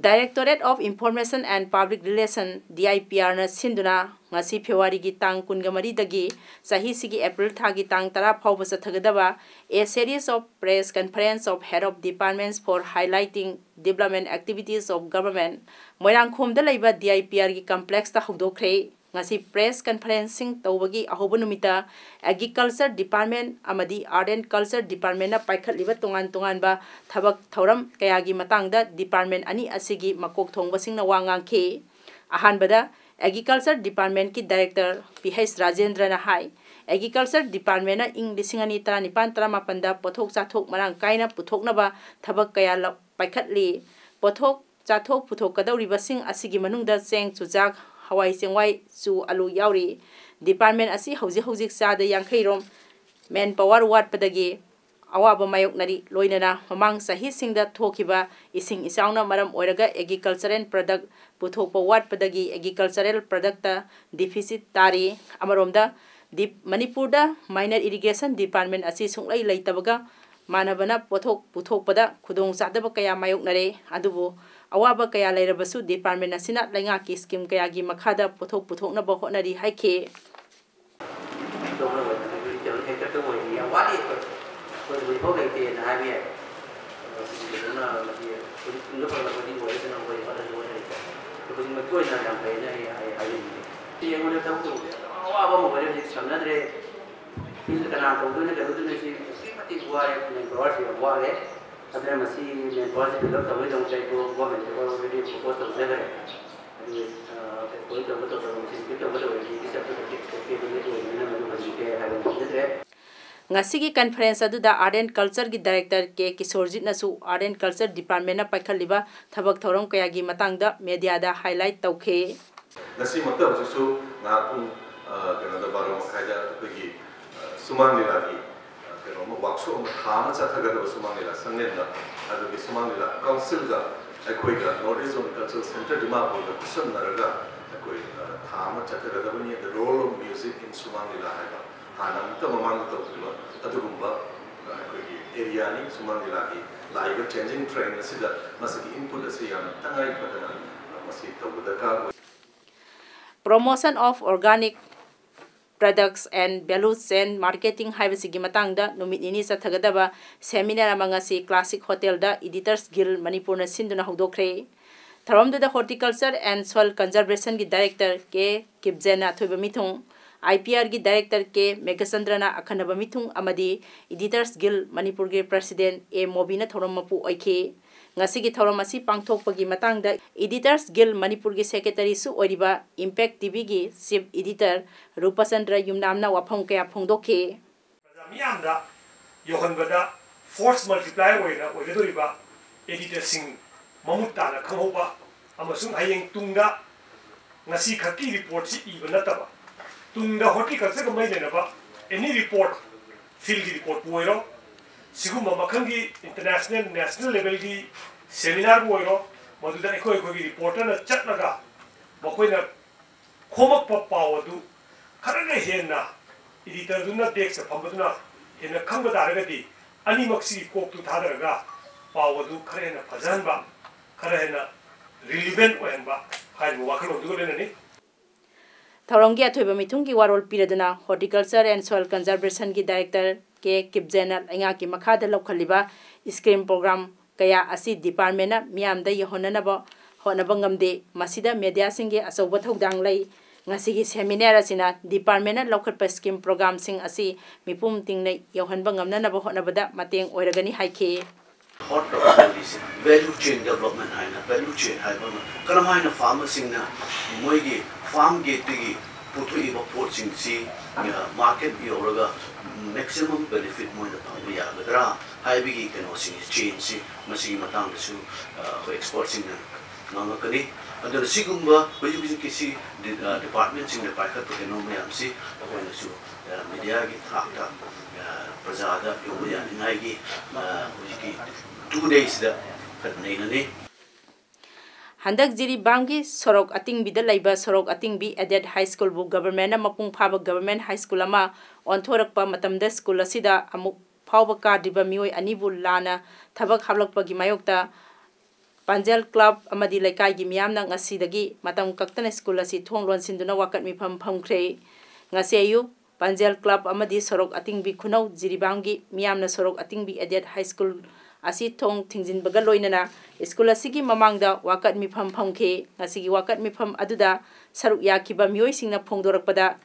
Directorate of Information and Public Relation, D I P Rꯅ ꯁꯤꯟꯗꯨꯅ ꯉꯁꯤ ꯐꯦꯕ꯭ꯔꯨꯋꯥꯔꯤꯒꯤ ꯇꯥꯡ ꯀꯨꯟꯒ ꯃꯔꯤꯗꯒꯤ ꯆꯍꯤꯁꯤꯒꯤ ꯑꯦꯄ꯭ꯔꯤꯜ ꯊꯥꯒꯤ ꯇꯥꯡ ꯇꯔꯥ ꯐꯥꯎꯕ ꯆꯠꯊꯒꯗꯕ a series of press conference of head of departments for highlighting development activities of government ꯃꯣꯏꯔꯥꯡꯈꯣꯝꯗ ꯂꯩꯕ D I P Rꯒꯤ complexꯇ ꯍꯧꯗꯣꯛꯈ꯭ꯔꯦ꯫ ꯉꯁꯤ press conferenceꯁꯤꯡ ꯇꯧꯕꯒꯤ ꯑꯍꯧꯕ ꯅꯨꯃꯤꯠꯇ Agriculture Department ꯑꯃꯗꯤ Art and Culture Departmentꯅ ꯄꯥꯏꯈꯠꯂꯤꯕ ꯇꯣꯉꯥꯟ ꯇꯣꯉꯥꯟꯕ ꯊꯕꯛ ꯊꯧꯔꯝ ꯀꯌꯥꯒꯤ ꯃꯇꯥꯡꯗ department ꯑꯅꯤ ꯑꯁꯤꯒꯤ ꯃꯀꯣꯛ ꯊꯣꯡꯕꯁꯤꯡꯅ ꯋꯥ ꯉꯥꯡꯈꯤ꯫ ꯑꯍꯥꯟꯕꯗ Agriculture Departmentꯀꯤ Director ꯄꯤ ꯍꯩꯁ ꯔꯥꯖꯦꯟꯗ꯭ꯔꯅ ꯍꯥꯏ, Agriculture Departmentꯅ ꯏꯪ ꯂꯤꯁꯤꯡ ꯑꯅꯤ ꯇꯔꯥꯅꯤꯄꯥꯟ ꯇꯔꯥꯃꯥꯄꯟꯗ ꯄꯣꯠꯊꯣꯛ ꯆꯥꯊꯣꯛ ꯃꯔꯥꯡ ꯀꯥꯏꯅ ꯄꯨꯊꯣꯛꯅꯕ ꯊꯕꯛ ꯀꯌꯥ ꯂꯧ-, ꯄꯥꯏꯈꯠꯂꯤ꯫ ꯄꯣꯠꯊꯣꯛ ꯆꯥꯊꯣꯛ ꯄꯨꯊꯣꯛꯀꯗꯧꯔꯤꯕꯁꯤꯡ ꯑꯁꯤꯒꯤ ꯃꯅꯨꯡꯗ ꯆꯦꯡ, ꯆꯨꯖꯥꯛ, ꯍꯋꯥꯏ ꯆꯦꯡꯋꯥꯏ, ꯆꯨ, ꯑꯂꯨ ꯌꯥꯎꯔꯤ꯫ Department ꯑꯁꯤ ꯍꯧꯖꯤꯛ ꯍꯧꯖꯤꯛ ꯆꯥꯗ ꯌꯥꯡꯈꯩ ꯔꯣꯝ manpower ꯋꯥꯠꯄꯗꯒꯤ ꯑꯋꯥꯕ ꯃꯥꯌꯣꯛꯅꯔꯤ꯫ ꯂꯣꯏꯅꯅ ꯃꯃꯥꯡ ꯆꯍꯤꯁꯤꯡꯗ ꯊꯣꯛꯈꯤꯕ ꯏꯁꯤꯡ ꯏꯆꯥꯎꯅ ꯃꯔꯝ ꯑꯣꯏꯔꯒ agricultural product ꯄꯨꯊꯣꯛꯄ ꯋꯥꯠꯄꯗꯒꯤ agricultural productꯇ deficit ꯇꯥꯔꯤ꯫ ꯑꯃꯔꯣꯝꯗ ꯗꯤꯞ-, ꯃꯅꯤꯄꯨꯔꯗ minor irrigation department ꯑꯁꯤ ꯁꯨꯡꯂꯩ ꯂꯩꯇꯕꯒ ꯃꯥꯟꯅꯕꯅ ꯄꯣꯠꯊꯣꯛ ꯄꯨꯊꯣꯛꯄꯗ ꯈꯨꯗꯣꯡꯆꯥꯗꯕ ꯀꯌꯥ ꯃꯥꯌꯣꯛꯅꯔꯦ꯫ ꯑꯗꯨꯕꯨ ꯑꯋꯥꯕ ꯀꯌꯥ ꯂꯩꯔꯕꯁꯨ department ꯑꯁꯤꯅ ꯂꯩꯉꯥꯛꯀꯤ scheme ꯀꯌꯥꯒꯤ ꯃꯈꯥꯗ ꯄꯣꯠꯊꯣꯛ ꯄꯨꯊꯣꯛꯅꯕ ꯍꯣꯠꯅꯔꯤ ꯍꯥꯏꯈꯤ꯫ ꯑꯇꯣꯞꯄ ꯑꯣꯏꯅ ꯍꯦꯛꯇ ꯑꯣꯏꯔꯤ, ꯌꯥꯝ ꯋꯥꯠꯂꯤ ꯑꯩꯈꯣꯏ꯫ ꯑꯩꯈꯣꯏ ꯍꯧꯖꯤꯛꯐꯥꯎ ꯂꯩꯇꯦꯅ ꯍꯥꯏꯕ ꯌꯥꯏ꯫ ꯑꯗꯣ ꯁꯤꯒꯤ ꯀꯩꯅꯣꯅ ꯍꯧꯖꯤꯛ ꯇꯨꯡꯗ ꯐꯒꯠꯂꯛꯄꯗꯤ ꯑꯣꯏꯔꯁꯅꯨ, ꯑꯩꯈꯣꯏ ꯍꯣꯠꯅꯁꯨ ꯍꯣꯠꯅꯔꯤꯀꯣ꯫ ꯑꯗꯣ ꯍꯧꯖꯤꯛꯃꯛꯀꯤ ꯑꯣꯏꯅ ꯌꯥꯝ ꯐꯩꯅ ꯑꯩ ꯍꯥꯏ-, ꯍꯥꯏꯖꯅꯤꯡꯉꯤ꯫ ꯁꯤ ꯑꯩꯉꯣꯟꯗ ꯊꯕꯛ ꯇꯧꯕꯁꯦ ꯌꯥꯝ ꯑꯋꯥꯕ ꯑꯃ ꯑꯣꯏꯔꯦ, ꯍꯧꯖꯤꯛ ꯁꯪꯅꯗ꯭ꯔꯦ꯫ ꯐꯤꯜꯗ ꯀꯅꯥ ꯇꯧꯗꯣꯏꯅꯣ ꯀꯩꯗꯧꯗꯣꯏꯅꯣ ꯁꯤ ꯑꯗꯨꯛꯀꯤ ꯃꯇꯤꯛ ꯋꯥꯔꯦ, manpowerꯁꯦ ꯌꯥꯝ ꯋꯥꯠꯂꯦ꯫ ꯑꯗꯨꯅ ꯃꯁꯤ ꯃꯦꯟ ꯄꯥꯋꯔꯁꯤ ꯐꯤꯜ ꯑꯞ ꯇꯧꯕꯒꯤꯗꯃꯛꯇ ꯑꯩꯕꯨ ꯒꯣꯔꯃꯦꯟꯗ ꯑꯣꯜꯔꯦꯗꯤ ꯄ꯭ꯔꯣꯄꯣꯁ ꯇꯧꯖꯈ꯭ꯔꯦ꯫ ꯑꯗꯨ ꯑꯦꯄꯣꯏꯟ ꯇꯧꯕ ꯇꯧꯗꯕ ꯃꯁꯤ ꯔꯤꯄꯤꯠ ꯇꯧꯕ ꯇꯧꯔꯗꯤ ꯗꯤꯁꯑꯦꯄ꯭ꯔꯣꯄ꯭ꯔꯤꯌꯦꯠ ꯁ꯭ꯇꯦꯠꯀꯤ ꯑꯗꯨꯝ ꯑꯣꯏꯕꯅꯤꯅ ꯃꯗꯨ ꯍꯧꯖꯤꯛꯇꯤ ꯍꯥꯏꯕ ꯉꯝꯖꯗ꯭ꯔꯦ꯫ ꯉꯁꯤꯒꯤ ꯀꯟꯐꯔꯦꯟꯁ ꯑꯗꯨꯗ ꯑꯥꯔꯠ ꯑꯦꯟ ꯀꯜꯆꯔꯒꯤ ꯗꯥꯏꯔꯦꯛꯇꯔ ꯀꯦ ꯀꯤꯁꯣꯔꯖꯤꯠꯅꯁꯨ ꯑꯥꯔꯠ ꯑꯦꯟ ꯀꯜꯆꯔ ꯗꯤꯄꯥꯔꯠꯃꯦꯟꯅ ꯄꯥꯏꯈꯠꯂꯤꯕ ꯊꯕꯛ ꯊꯧꯔꯝ ꯀꯌꯥꯒꯤ ꯃꯇꯥꯡꯗ ꯃꯦꯗꯤꯌꯥꯗ ꯍꯥꯏꯂꯥꯏꯠ ꯇꯧꯈꯤ꯫ ꯉꯁꯤꯃꯛꯇ ꯍꯧꯖꯤꯛꯁꯨ ꯉꯥꯏꯍꯥꯛ ꯄꯨꯡ, ꯑ, ꯀꯩꯅꯣꯗ ꯕꯥꯔꯣ ꯃꯈꯥꯏꯗ ꯑꯩꯈꯣꯏꯒꯤ, ꯑ, ꯁꯨꯃꯥꯡ ꯂꯤꯂꯥꯒꯤ, ꯑ, ꯀꯩꯅꯣ ꯑꯃ, ꯋꯥꯛꯁꯣꯞ ꯑꯃ, ꯊꯥ ꯑꯃ ꯆꯠꯊꯒꯗꯕ ꯁꯨꯃꯥꯡ ꯂꯤꯂꯥ ꯁꯪꯂꯦꯟꯗ, ꯑꯗꯨꯒꯤ ꯁꯨꯃꯥꯡ ꯂꯤꯂꯥ ꯀꯥꯎꯟꯁꯤꯜꯒ ꯑꯩꯈꯣꯏꯒ north east zone cultural centre ꯗꯤꯃꯥꯄꯨꯔꯒ ꯈꯨꯠꯁꯝꯅꯔꯒ ꯑꯩꯈꯣꯏ, ꯑ, ꯊꯥ ꯑꯃ ꯆꯠꯊꯒꯗꯕꯅꯤ꯫ The Role of Music in ꯁꯨꯃꯥꯡ ꯂꯤꯂꯥ ꯍꯥꯏꯕ ꯍꯥꯟꯅ ꯑꯃꯨꯛꯇ ꯃꯃꯥꯡꯗ ꯇꯧꯗ꯭ꯔꯤꯕ ꯑꯗꯨꯒꯨꯝꯕ, ꯑ, ꯑꯩꯈꯣꯏꯒꯤ ꯑꯦꯔꯤꯌꯥꯅꯤ꯫ ꯁꯨꯃꯥꯡ ꯂꯤꯂꯥꯒꯤ ꯂꯥꯛꯏꯕ ꯆꯦꯟꯖꯤꯡ ꯇ꯭ꯔꯦꯟ ꯑꯁꯤꯗ ꯃꯁꯤꯒꯤ ꯏꯟꯄꯨꯠ ꯑꯁꯤ ꯌꯥꯝꯅ ꯇꯉꯥꯏ ꯐꯗꯅ, ꯑ, ꯃꯁꯤ ꯇꯧꯕ ꯗꯔꯀꯥꯔ ꯑꯣꯏ꯫ Promotion of Organic Products and Value Chain Marketing ꯍꯥꯏꯕꯁꯤꯒꯤ ꯃꯇꯥꯡꯗ ꯅꯨꯃꯤꯠ ꯅꯤꯅꯤ ꯆꯠꯊꯒꯗꯕ ꯁꯦꯃꯤꯅꯥꯔ ꯑꯃ ꯉꯁꯤ ꯀ꯭ꯂꯥꯁꯤꯛ ꯍꯣꯇꯦꯜꯗ ꯏꯗꯤꯇꯔꯁ ꯒꯤꯜ ꯃꯅꯤꯄꯨꯔꯅ ꯁꯤꯟꯗꯨꯅ ꯍꯧꯗꯣꯛꯈ꯭ꯔꯦ꯫ ꯊꯧꯔꯝꯗꯨꯗ ꯍꯣꯔꯇꯤꯀꯜꯆꯔ ꯑꯦꯟ ꯁꯣꯏꯜ ꯀꯟꯖꯔꯕꯦꯁꯟꯒꯤ ꯗꯥꯏꯔꯦꯛꯇꯔ ꯀꯦ ꯀꯤꯞꯖꯦꯟꯅ ꯑꯊꯣꯏꯕ ꯃꯤꯊꯨꯡ, ꯑꯥꯏ ꯄꯤ ꯑꯥꯔꯒꯤ ꯗꯥꯏꯔꯦꯛꯇꯔ ꯀꯦ ꯃꯦꯘꯆꯟꯗ꯭ꯔꯅ ꯑꯈꯟꯅꯕ ꯃꯤꯊꯨꯡ ꯑꯃꯗꯤ ꯏꯗꯤꯇꯔꯁ ꯒꯤꯜ ꯃꯅꯤꯄꯨꯔꯒꯤ ꯄ꯭ꯔꯁꯤꯗꯦꯟ ꯑꯦ ꯃꯣꯕꯤꯅ ꯊꯧꯔꯝ ꯃꯄꯨ ꯑꯣꯏꯈꯤ꯫ ꯉꯁꯤꯒꯤ ꯊꯧꯔꯝ ꯑꯁꯤ ꯄꯥꯡꯊꯣꯛꯄꯒꯤ ꯃꯇꯥꯡꯗ ꯏꯗꯤꯇꯔꯁ ꯒꯤꯜ ꯃꯅꯤꯄꯨꯔꯒꯤ ꯁꯦꯀ꯭ꯔꯦꯇꯔꯤꯁꯨ ꯑꯣꯏꯔꯤꯕ ꯏꯝꯄꯦꯛ ꯇꯤ ꯚꯤꯒꯤ ꯆꯤꯐ ꯏꯗꯤꯇꯔ ꯔꯨꯄꯆꯟꯗ꯭ꯔ ꯌꯨꯝꯅꯥꯝꯅ ꯋꯥꯐꯝ ꯀꯌꯥ ꯐꯣꯡꯗꯣꯛꯈꯤ꯫ ꯄ꯭ꯔꯖꯥ ꯃꯤꯌꯥꯝꯗ ꯌꯧꯍꯟꯕꯗ ꯐꯣꯔꯁ ꯃꯜꯇꯤꯄ꯭ꯂꯥꯏ ꯑꯣꯏꯅ ꯑꯣꯏꯒꯗꯧꯔꯤꯕ ꯑꯦꯗꯤꯇꯔꯁꯤꯡ ꯃꯃꯨꯠ ꯇꯥꯅ ꯈꯪꯍꯧꯕ ꯑꯃꯁꯨꯡ ꯍꯌꯦꯡ ꯇꯨꯡꯗ ꯉꯁꯤ ꯈꯛꯀꯤ ꯔꯤꯄꯣꯔꯠꯁꯤ ꯏꯕ ꯅꯠꯇꯕ, ꯇꯨꯡꯗ ꯍꯣꯔꯇꯤꯀꯜꯆꯔꯒ ꯃꯔꯤ ꯂꯩꯅꯕ ꯑꯦꯅꯤ ꯔꯤꯄꯣꯔꯠ, ꯐꯤꯜꯒꯤ ꯔꯤꯄꯣꯔꯠꯄꯨ ꯑꯣꯏꯔꯣ, ꯁꯤꯒꯨꯝꯕ ꯃꯈꯜꯒꯤ ꯏꯟꯇꯔꯅꯦꯁꯅꯦꯜ, ꯅꯦꯁꯅꯦꯜ ꯂꯦꯚꯦꯜꯒꯤ ꯁꯦꯃꯤꯅꯥꯔꯕꯨ ꯑꯣꯏꯔꯣ, ꯃꯗꯨꯗ ꯑꯩꯈꯣꯏ ꯑꯩꯈꯣꯏꯒꯤ ꯔꯤꯄꯣꯔꯇꯔꯅ ꯆꯠꯂꯒ ꯃꯈꯣꯏꯅ ꯈꯣꯝꯃꯛꯄ ꯄꯥꯎ ꯑꯗꯨ ꯈꯔꯒ ꯍꯦꯟꯅ ꯏꯗꯤꯇꯔꯗꯨꯅ ꯗꯦꯁ꯭ꯛꯇ ꯐꯝꯕꯗꯨꯅ ꯍꯦꯟꯅ ꯈꯪꯕ ꯇꯥꯔꯒꯗꯤ, ꯑꯅꯤꯃꯛꯁꯤ ꯀꯣꯛꯇꯨ ꯊꯥꯗꯔꯒ ꯄꯥꯎ ꯑꯗꯨ ꯈꯔ ꯍꯦꯟꯅ ꯐꯖꯍꯟꯕ, ꯈꯔ ꯍꯦꯟꯅ ꯔꯤꯂꯤꯚꯦꯟꯠ ꯑꯣꯏꯍꯟꯕ ꯍꯥꯏꯔꯤꯕ ꯋꯥꯈꯜꯂꯣꯟꯗꯨꯒ ꯂꯣꯏꯅꯅꯤ꯫ ꯊꯧꯔꯝꯒꯤ ꯑꯊꯣꯏꯕ ꯃꯤꯊꯨꯡꯒꯤ ꯋꯥꯔꯣꯜ ꯄꯤꯔꯗꯨꯅ ꯍꯣꯔꯇꯤꯀꯜꯆꯔ ꯑꯦꯟ ꯁꯣꯏꯜ ꯀꯟꯖꯔꯕꯦꯁꯟꯒꯤ ꯗꯥꯏꯔꯦꯛꯇꯔ ꯀꯦ ꯀꯤꯞꯖꯦꯟꯅ ꯂꯩꯉꯥꯛꯀꯤ ꯃꯈꯥꯗ ꯂꯧꯈꯠꯂꯤꯕ ꯁ꯭ꯀꯤꯝ ꯄ꯭ꯔꯣꯒ꯭ꯔꯥꯝ ꯀꯌꯥ ꯑꯁꯤ ꯗꯤꯄꯥꯔꯠꯃꯦꯟꯅ ꯃꯤꯌꯥꯝꯗ ꯌꯧꯍꯟꯅꯅꯕ ꯍꯣꯠꯅꯕ ꯉꯝꯗꯦ꯫ ꯃꯁꯤꯗ ꯃꯦꯗꯤꯌꯥꯁꯤꯡꯒꯤ ꯑꯆꯧꯕ ꯊꯧꯗꯥꯡ ꯂꯩ꯫ ꯉꯁꯤꯒꯤ ꯁꯦꯃꯤꯅꯥꯔ ꯑꯁꯤꯅ ꯗꯤꯄꯥꯔꯠꯃꯦꯟꯅ ꯂꯧꯈꯠꯄ ꯁ꯭ꯀꯤꯝ ꯄ꯭ꯔꯣꯒ꯭ꯔꯥꯝꯁꯤꯡ ꯑꯁꯤ ꯃꯤꯄꯨꯝ ꯇꯤꯡꯅ ꯌꯧꯍꯟꯕ ꯉꯝꯅꯅꯕ ꯍꯣꯠꯅꯕꯗ ꯃꯇꯦꯡ ꯑꯣꯏꯔꯒꯅꯤ ꯍꯥꯏꯈꯤ꯫ ꯍꯣꯠ ꯇꯧꯔꯤꯁꯦ ꯚꯦꯂꯨ ꯆꯦꯟ ꯗꯦꯕꯂꯞꯃꯦꯟ ꯍꯥꯏꯅ, ꯚꯦꯂꯨ ꯆꯦꯟ ꯍꯥꯏꯕ ꯑꯃ, ꯀꯔꯝꯍꯥꯏꯅ ꯐꯥꯔꯃꯔꯁꯤꯡꯅ ꯃꯣꯏꯒꯤ ꯐꯥꯔꯝ ꯒꯦꯠꯇꯒꯤ ꯄꯨꯊꯣꯛꯏꯕ ꯄꯣꯠꯁꯤꯡꯁꯤ ꯃꯥꯔꯀꯦꯠ ꯌꯧꯔꯒ ꯃꯦꯛꯁꯤꯃꯝ ꯕꯦꯅꯤꯐꯤꯠ ꯃꯣꯏꯅ ꯐꯪꯕ ꯌꯥꯒꯗ꯭ꯔꯥ ꯍꯥꯏꯕꯒꯤ ꯀꯩꯅꯣꯁꯤ, ꯆꯦꯟꯁꯤ, ꯃꯁꯤꯒꯤ ꯃꯇꯥꯡꯗꯁꯨ ꯑꯩꯈꯣꯏ ꯑꯦꯛꯁꯄꯔꯠꯁꯤꯡꯅ ꯉꯥꯡꯉꯛꯀꯅꯤ꯫ ꯑꯗꯨꯅ ꯁꯤꯒꯨꯝꯕ ꯍꯧꯖꯤꯛ ꯍꯧꯖꯤꯛꯀꯤ ꯁꯤ ꯗꯤꯄꯥꯔꯠꯃꯦꯟꯁꯤꯡꯗ ꯄꯥꯏꯈꯠꯄ ꯀꯩꯅꯣ ꯃꯌꯥꯝꯁꯤ ꯑꯩꯈꯣꯏꯅꯁꯨ ꯃꯤꯗꯤꯌꯥꯒꯤ ꯊꯥꯛꯇ ꯄ꯭ꯔꯖꯥꯗ ꯌꯧꯕ ꯌꯥꯅꯤꯡꯉꯥꯏꯒꯤ ꯍꯧꯖꯤꯛꯀꯤ ꯇꯨ ꯗꯦꯁꯤꯗ ꯈꯔ ꯅꯩꯅꯅꯤ꯫ ꯍꯟꯗꯛ ꯖꯤꯔꯤꯕꯥꯝꯒꯤ ꯁꯣꯔꯣꯛ ꯑꯇꯤꯡꯕꯤꯗ ꯂꯩꯕ ꯁꯣꯔꯣꯛ ꯑꯇꯤꯡꯕꯤ ꯑꯦꯗꯦꯠ ꯍꯥꯏ ꯁ꯭ꯀꯨꯜꯕꯨ ꯒꯕꯔꯃꯦꯟꯅ ꯃꯄꯨꯡ ꯐꯥꯕ ꯒꯕꯔꯃꯦꯟ ꯍꯥꯏ ꯁ꯭ꯀꯨꯜ ꯑꯃ ꯑꯣꯟꯊꯣꯔꯛꯄ ꯃꯇꯝꯗ ꯁ꯭ꯀꯨꯜ ꯑꯁꯤꯗ ꯑꯃꯨꯛ ꯐꯥꯎꯕ ꯀꯥꯗ꯭ꯔꯤꯕ ꯃꯤꯑꯣꯏ ꯑꯅꯤꯕꯨ ꯂꯥꯟꯅ ꯊꯕꯛ ꯍꯥꯞꯂꯛꯄꯒꯤ ꯃꯥꯌꯣꯛꯇ ꯄꯥꯟꯖꯦꯜ ꯀ꯭ꯂꯕ ꯑꯃꯗꯤ ꯂꯩꯀꯥꯏꯒꯤ ꯃꯤꯌꯥꯝꯅ ꯉꯁꯤꯗꯒꯤ ꯃꯇꯝ ꯀꯛꯇꯅ ꯁ꯭ꯀꯨꯜ ꯑꯁꯤ ꯊꯣꯡ ꯂꯣꯟꯁꯤꯟꯗꯨꯅ ꯋꯥꯀꯠ ꯃꯤꯐꯝ ꯐꯝꯈ꯭ꯔꯦ꯫ ꯉꯁꯤ ꯑꯌꯨꯛ ꯄꯥꯟꯖꯦꯜ ꯀ꯭ꯂꯕ ꯑꯃꯗꯤ ꯁꯣꯔꯣꯛ ꯑꯇꯤꯡꯕꯤ ꯈꯨꯅꯧ ꯖꯤꯔꯤꯕꯥꯝꯒꯤ ꯃꯤꯌꯥꯝꯅ ꯁꯣꯔꯣꯛ ꯑꯇꯤꯡꯕꯤ ꯑꯦꯗꯦꯠ ꯍꯥꯏ ꯁ꯭ꯀꯨꯜ ꯑꯁꯤ ꯊꯣꯡ ꯊꯤꯡꯖꯤꯟꯕꯒ ꯂꯣꯏꯅꯅ ꯁ꯭ꯀꯨꯜ ꯑꯁꯤꯒꯤ ꯃꯃꯥꯡꯗ ꯋꯥꯀꯠ ꯃꯤꯐꯝ ꯐꯝꯈꯤ꯫ ꯉꯁꯤꯒꯤ ꯋꯥꯀꯠ ꯃꯤꯐꯝ ꯑꯗꯨꯗ ꯁꯔꯨꯛ ꯌꯥꯈꯤꯕ ꯃꯤꯑꯣꯏꯁꯤꯡꯅ ꯐꯣꯡꯗꯣꯔꯛꯄꯗ,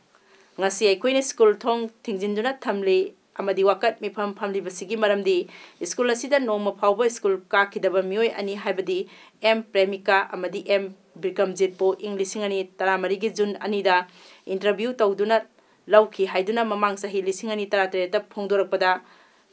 ꯉꯁꯤ ꯑꯩꯈꯣꯏꯅ ꯁ꯭ꯀꯨꯜ ꯊꯣꯡ ꯊꯤꯡꯖꯤꯟꯗꯨꯅ ꯊꯝꯂꯤ ꯑꯃꯗꯤ ꯋꯥꯀꯠ ꯃꯤꯐꯝ ꯐꯝꯂꯤꯕꯁꯤꯒꯤ ꯃꯔꯝꯗꯤ ꯁ꯭ꯀꯨꯜ ꯑꯁꯤꯗ ꯅꯣꯡꯃ ꯐꯥꯎꯕ ꯁ꯭ꯀꯨꯜ ꯀꯥꯈꯤꯗꯕ ꯃꯤꯑꯣꯏ ꯑꯅꯤ, ꯍꯥꯏꯕꯗꯤ ꯑꯦꯝ ꯄ꯭ꯔꯦꯃꯤꯀꯥ ꯑꯃꯗꯤ ꯑꯦꯝ ꯕꯤꯀ꯭ꯔꯝꯖꯤꯠꯄꯨ ꯏꯪ ꯂꯤꯁꯤꯡ ꯑꯅꯤ ꯇꯔꯥꯃꯔꯤꯒꯤ ꯖꯨꯟ ꯑꯅꯤꯗ ꯏꯟꯇꯔꯚ꯭ꯌꯨ ꯇꯧꯗꯨꯅ ꯂꯧꯈꯤ ꯍꯥꯏꯗꯨꯅ ꯃꯃꯥꯡ ꯆꯍꯤ ꯂꯤꯁꯤꯡ ꯑꯅꯤ ꯇꯔꯥꯇꯔꯦꯠꯇ ꯐꯣꯡꯗꯣꯔꯛꯄꯗ,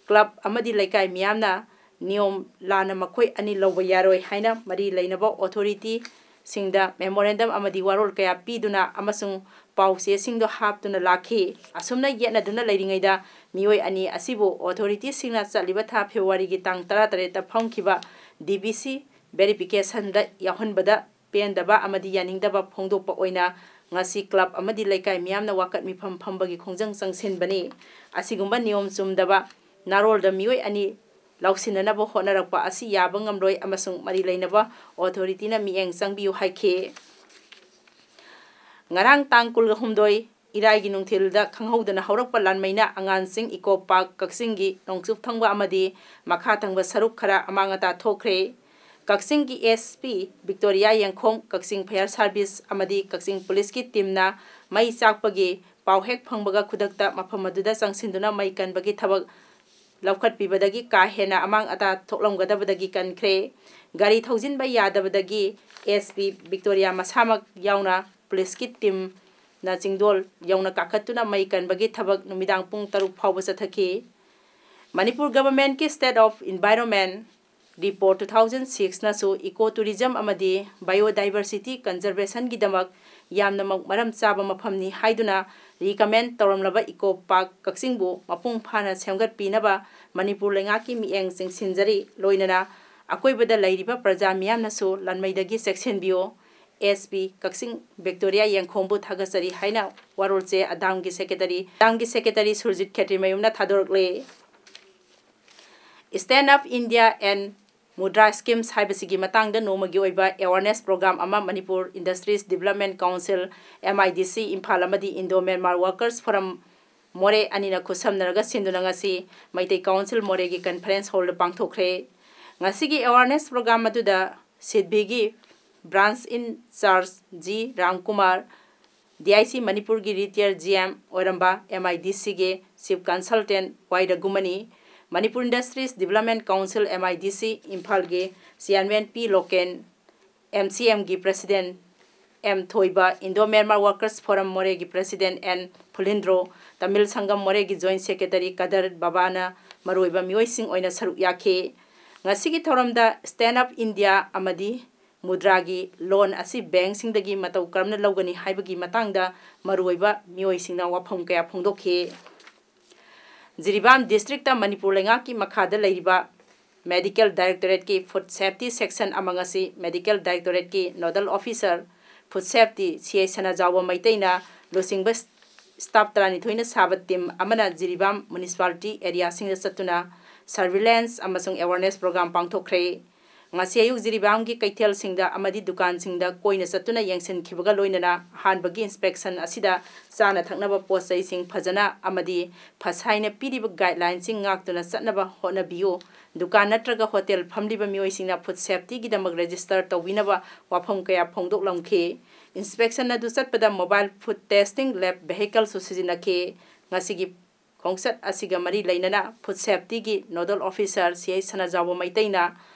ꯀ꯭ꯂꯕ ꯑꯃꯗꯤ ꯂꯩꯀꯥꯏ ꯃꯤꯌꯥꯝꯅ ꯅꯤꯌꯣꯝ ꯂꯥꯟꯅ ꯃꯈꯣꯏ ꯑꯅꯤ ꯂꯧꯕ ꯌꯥꯔꯣꯏ ꯍꯥꯏꯅ ꯃꯔꯤ ꯂꯩꯅꯕ ꯑꯣꯊꯣꯔꯤꯇꯤꯁꯤꯡꯗ ꯃꯦꯃꯣꯔꯦꯟꯗꯝ ꯑꯃꯗꯤ ꯋꯥꯔꯣꯜ ꯀꯌꯥ ꯄꯤꯗꯨꯅ ꯑꯃꯁꯨꯡ ꯄꯥꯎꯆꯦꯁꯤꯡꯗꯣ ꯍꯥꯞꯇꯨꯅ ꯂꯥꯛꯈꯤ꯫ ꯑꯁꯨꯝꯅ ꯌꯦꯠꯅꯗꯨꯅ ꯂꯩꯔꯤꯉꯩꯗ ꯃꯤꯑꯣꯏ ꯑꯅꯤ ꯑꯁꯤꯕꯨ ꯑꯣꯊꯣꯔꯤꯇꯤꯁꯤꯡꯅ ꯆꯠꯂꯤꯕ ꯊꯥ ꯐꯦꯕ꯭ꯔꯨꯋꯥꯔꯤꯒꯤ ꯇꯥꯡ ꯇꯔꯥꯇꯔꯦꯠꯇ ꯐꯝꯈꯤꯕ ꯗꯤ ꯕꯤ ꯁꯤ ꯚꯦꯔꯤꯐꯤꯀꯦꯁꯟꯗ ꯌꯥꯎꯍꯟꯕꯗ ꯄꯦꯟꯗꯕ ꯑꯃꯗꯤ ꯌꯥꯅꯤꯡꯗꯕ ꯐꯣꯡꯗꯣꯛꯄ ꯑꯣꯏꯅ ꯉꯁꯤ ꯀ꯭ꯂꯕ ꯑꯃꯗꯤ ꯂꯩꯀꯥꯏ ꯃꯤꯌꯥꯝꯅ ꯋꯥꯀꯠ ꯃꯤꯐꯝ ꯐꯝꯕꯒꯤ ꯈꯣꯡꯖꯪ ꯆꯪꯁꯤꯟꯕꯅꯤ꯫ ꯑꯁꯤꯒꯨꯝꯕ ꯅꯤꯌꯣꯝ ꯆꯨꯝꯗꯕ ꯅꯥꯔꯣꯜꯗ ꯃꯤꯑꯣꯏ ꯑꯅꯤ ꯂꯧꯁꯤꯟꯅꯅꯕ ꯍꯣꯠꯅꯔꯛꯄ ꯑꯁꯤ ꯌꯥꯕ ꯉꯝꯂꯣꯏ ꯑꯃꯁꯨꯡ ꯃꯔꯤ ꯂꯩꯅꯕ ꯑꯣꯊꯣꯔꯤꯇꯤꯅ ꯃꯤꯠꯌꯦꯡ ꯆꯪꯕꯤꯌꯨ ꯍꯥꯏꯈꯤ꯫ ꯉꯔꯥꯡ ꯇꯥꯡ ꯀꯨꯟꯒ ꯍꯨꯝꯗꯣꯏ ꯏꯔꯥꯏꯒꯤ ꯅꯨꯡꯊꯤꯜꯗ ꯈꯪꯍꯧꯗꯅ ꯍꯧꯔꯛꯄ ꯂꯥꯟꯃꯩꯅ ꯑꯉꯥꯟꯁꯤꯡ ꯏꯀꯣ ꯄꯥꯔꯛ ꯀꯛꯆꯤꯡꯒꯤ ꯅꯣꯡꯆꯨꯞ ꯊꯪꯕ ꯑꯃꯗꯤ ꯃꯈꯥ ꯊꯪꯕ ꯁꯔꯨꯛ ꯈꯔ ꯑꯃꯥꯡ ꯑꯇꯥ ꯊꯣꯛꯈ꯭ꯔꯦ꯫ ꯀꯛꯆꯤꯡꯒꯤ ꯑꯦꯁ ꯄꯤ ꯕꯤꯛꯇꯣꯔꯤꯌꯥ ꯌꯦꯡꯈꯣꯝ, ꯀꯛꯆꯤꯡ ꯐꯥꯌꯔ ꯁꯥꯔꯚꯤꯁ ꯑꯃꯗꯤ ꯀꯛꯆꯤꯡ ꯄꯨꯂꯤꯁꯀꯤ ꯇꯤꯝꯅ ꯃꯩ ꯆꯥꯛꯄꯒꯤ ꯄꯥꯎ ꯍꯦꯛ ꯐꯪꯕꯒ ꯈꯨꯗꯛꯇ ꯃꯐꯝ ꯑꯗꯨꯗ ꯆꯪꯁꯤꯟꯗꯨꯅ ꯃꯩ ꯀꯟꯕꯒꯤ ꯊꯕꯛ ꯂꯧꯈꯠꯄꯤꯕꯗꯒꯤ ꯀꯥ ꯍꯦꯟꯅ ꯑꯃꯥꯡ ꯑꯇꯥ ꯊꯣꯛꯂꯝꯒꯗꯕꯗꯒꯤ ꯀꯟꯈ꯭ꯔꯦ꯫ ꯒꯥꯔꯤ ꯊꯧꯖꯤꯟꯕ ꯌꯥꯗꯕꯗꯒꯤ ꯑꯦꯁ ꯄꯤ ꯕꯤꯛꯇꯣꯔꯤꯌꯥ ꯃꯁꯥꯃꯛ ꯌꯥꯎꯅ ꯄꯨꯂꯤꯁꯀꯤ ꯇꯤꯝꯅ ꯆꯤꯡꯗꯣꯜ ꯌꯧꯅ ꯀꯥꯈꯠꯇꯨꯅ ꯃꯩ ꯀꯟꯕꯒꯤ ꯊꯕꯛ ꯅꯨꯃꯤꯗꯥꯡ ꯄꯨꯡ ꯇꯔꯨꯛ ꯐꯥꯎꯕ ꯆꯠꯊꯈꯤ꯫ Manipur ꯒꯚꯔꯟꯃꯦꯟꯠꯀꯤ State of Environment Report two thousand six ꯅꯁꯨ eco tourism ꯑꯃꯗꯤ biodiversity conservation ꯒꯤꯗꯃꯛ ꯌꯥꯝꯅꯃꯛ ꯃꯔꯝ ꯆꯥꯕ ꯃꯐꯝꯅꯤ ꯍꯥꯏꯗꯨꯅ recommend ꯇꯧꯔꯝꯂꯕ eco park ꯀꯛꯆꯤꯡꯕꯨ ꯃꯄꯨꯡ ꯐꯥꯅ ꯁꯦꯝꯒꯠꯄꯤꯅꯕ ꯃꯅꯤꯄꯨꯔ ꯂꯩꯉꯥꯛꯀꯤ ꯃꯤꯠꯌꯦꯡ ꯆꯤꯡꯁꯤꯟꯖꯔꯤ꯫ ꯂꯣꯏꯅꯅ ꯑꯀꯣꯏꯕꯗ ꯂꯩꯔꯤꯕ ꯄ꯭ꯔꯖꯥ ꯃꯤꯌꯥꯝꯅꯁꯨ ꯂꯟꯃꯩꯗꯒꯤ ꯆꯦꯛꯁꯤꯟꯕꯤꯌꯨ꯫ ꯑꯦꯁ ꯄꯤ ꯀꯛꯆꯤꯡ ꯕꯤꯛꯇꯣꯔꯤꯌꯥ ꯌꯦꯡꯈꯣꯝꯕꯨ ꯊꯥꯒꯠꯆꯔꯤ ꯍꯥꯏꯅ ꯋꯥꯔꯣꯜ ꯆꯦ ꯑꯗꯥꯝꯒꯤ ꯁꯦꯀ꯭ꯔꯦꯇꯔꯤ, ꯑꯗꯥꯝꯒꯤ ꯁꯦꯀ꯭ꯔꯦꯇꯔꯤ ꯁꯨꯔꯖꯤꯠ ꯈꯦꯇ꯭ꯔꯤꯃꯌꯨꯝꯅ ꯊꯥꯗꯣꯔꯛꯂꯦ꯫ Stand Up India and Mudra Schemes ꯍꯥꯏꯕꯁꯤꯒꯤ ꯃꯇꯥꯡꯗ ꯅꯣꯡꯃꯒꯤ ꯑꯣꯏꯕ awareness program ꯑꯃ Manipur Industries Development Council, M I D C, Imphal ꯑꯃꯗꯤ Indo Myanmar Workers Forum, ꯃꯣꯔꯦ ꯑꯅꯤꯅ ꯈꯨꯠꯁꯝꯅꯔꯒ ꯁꯤꯟꯗꯨꯅ ꯉꯁꯤ ꯃꯩꯇꯩ ꯀꯥꯎꯟꯁꯤꯜ ꯃꯣꯔꯦꯒꯤ conference hall ꯗ ꯄꯥꯡꯊꯣꯛꯈ꯭ꯔꯦ꯫ ꯉꯁꯤꯒꯤ awareness program ꯑꯗꯨꯗ ꯁꯤꯗꯕꯤꯒꯤ branch in charge G Ramkumar, D I C ꯃꯅꯤꯄꯨꯔꯒꯤ retired G M ꯑꯣꯏꯔꯝꯕ M I D C ꯒꯤ chief consultant Y Raghumani, Manipur Industries Development Council, M I D C, ꯏꯝꯐꯥꯜꯒꯤ chairman ꯄꯤ ꯂꯣꯀꯦꯟ, M C M ꯒꯤ president M ꯊꯣꯏꯕ, Indo Myanmar Workers Forum ꯃꯣꯔꯦꯒꯤ president N ꯐꯨꯂꯤꯟꯗ꯭ꯔꯣ, ꯇꯥꯃꯤꯜ ꯁꯪꯒꯝ ꯃꯣꯔꯦꯒꯤ joint secretary ꯀꯗꯔ ꯕꯕꯥꯅ ꯃꯔꯨꯑꯣꯏꯕ ꯃꯤꯑꯣꯏꯁꯤꯡ ꯑꯣꯏꯅ ꯁꯔꯨꯛ ꯌꯥꯈꯤ꯫ ꯉꯁꯤꯒꯤ ꯊꯧꯔꯝꯗ Stand Up India ꯑꯃꯗꯤ ꯃꯨꯗ꯭ꯔꯥꯒꯤ loan ꯑꯁꯤ bank ꯁꯤꯡꯗꯒꯤ ꯃꯇꯧ ꯀꯔꯝꯅ ꯂꯧꯒꯅꯤ ꯍꯥꯏꯕꯒꯤ ꯃꯇꯥꯡꯗ ꯃꯔꯨꯑꯣꯏꯕ ꯃꯤꯑꯣꯏꯁꯤꯡꯅ ꯋꯥꯐꯝ ꯀꯌꯥ ꯐꯣꯡꯗꯣꯛꯈꯤ꯫ ꯖꯤꯔꯤꯕꯥꯝ district ꯇ ꯃꯅꯤꯄꯨꯔ ꯂꯩꯉꯥꯛꯀꯤ ꯃꯈꯥꯗ ꯂꯩꯔꯤꯕ Medical Directorate ꯀꯤ Food Safety Section ꯑꯃ ꯉꯁꯤ Medical Directorate ꯀꯤ nodal officer Food Safety C I ꯁꯅꯥꯖꯥꯎꯕ ꯃꯩꯇꯩꯅ ꯂꯨꯆꯤꯡꯕ staff ꯇꯔꯥꯅꯤꯊꯣꯏꯅ ꯁꯥꯕ team ꯑꯃꯅ ꯖꯤꯔꯤꯕꯥꯝ municipality area ꯁꯤꯡꯗ ꯆꯠꯇꯨꯅ surveillance ꯑꯃꯁꯨꯡ awareness program ꯄꯥꯡꯊꯣꯛꯈ꯭ꯔꯦ꯫ ꯉꯁꯤ ꯑꯌꯨꯛ ꯖꯤꯔꯤꯕꯥꯝꯒꯤ ꯀꯩꯊꯦꯜꯁꯤꯡꯗ ꯑꯃꯗꯤ ꯗꯨꯀꯥꯟꯁꯤꯡꯗ ꯀꯣꯏꯅ ꯆꯠꯇꯨꯅ ꯌꯦꯡꯁꯤꯟꯈꯤꯕꯒ ꯂꯣꯏꯅꯅ ꯑꯍꯥꯟꯕꯒꯤ inspection ꯑꯁꯤꯗ ꯆꯥꯅ ꯊꯛꯅꯕ ꯄꯣꯠ ꯆꯩꯁꯤꯡ ꯐꯖꯅ ꯑꯃꯗꯤ ꯐꯁꯥꯏꯅ ꯄꯤꯔꯤꯕ guideline ꯁꯤꯡ ꯉꯥꯛꯇꯨꯅ ꯆꯠꯅꯕ ꯍꯣꯠꯅꯕꯤꯌꯨ꯫ ꯗꯨꯀꯥꯟ ꯅꯠꯇ꯭ꯔꯒ hotel ꯐꯝꯂꯤꯕ ꯃꯤꯑꯣꯏꯁꯤꯡꯅ food safety ꯒꯤꯗꯃꯛ register ꯇꯧꯕꯤꯅꯕ ꯋꯥꯐꯝ ꯀꯌꯥ ꯐꯣꯡꯗꯣꯛꯂꯝꯈꯤ꯫ Inspection ꯑꯗꯨ ꯆꯠꯄꯗ mobile food testing lab vehicle ꯁꯨ ꯁꯤꯖꯤꯟꯅꯈꯤ꯫ ꯉꯁꯤꯒꯤ ꯈꯣꯡꯆꯠ ꯑꯁꯤꯒ ꯃꯔꯤ ꯂꯩꯅꯅ ꯐꯨꯗ ꯁꯦꯐꯇꯤꯒꯤ nodal officer C H Sanajaoba ꯃꯩꯇꯩꯅ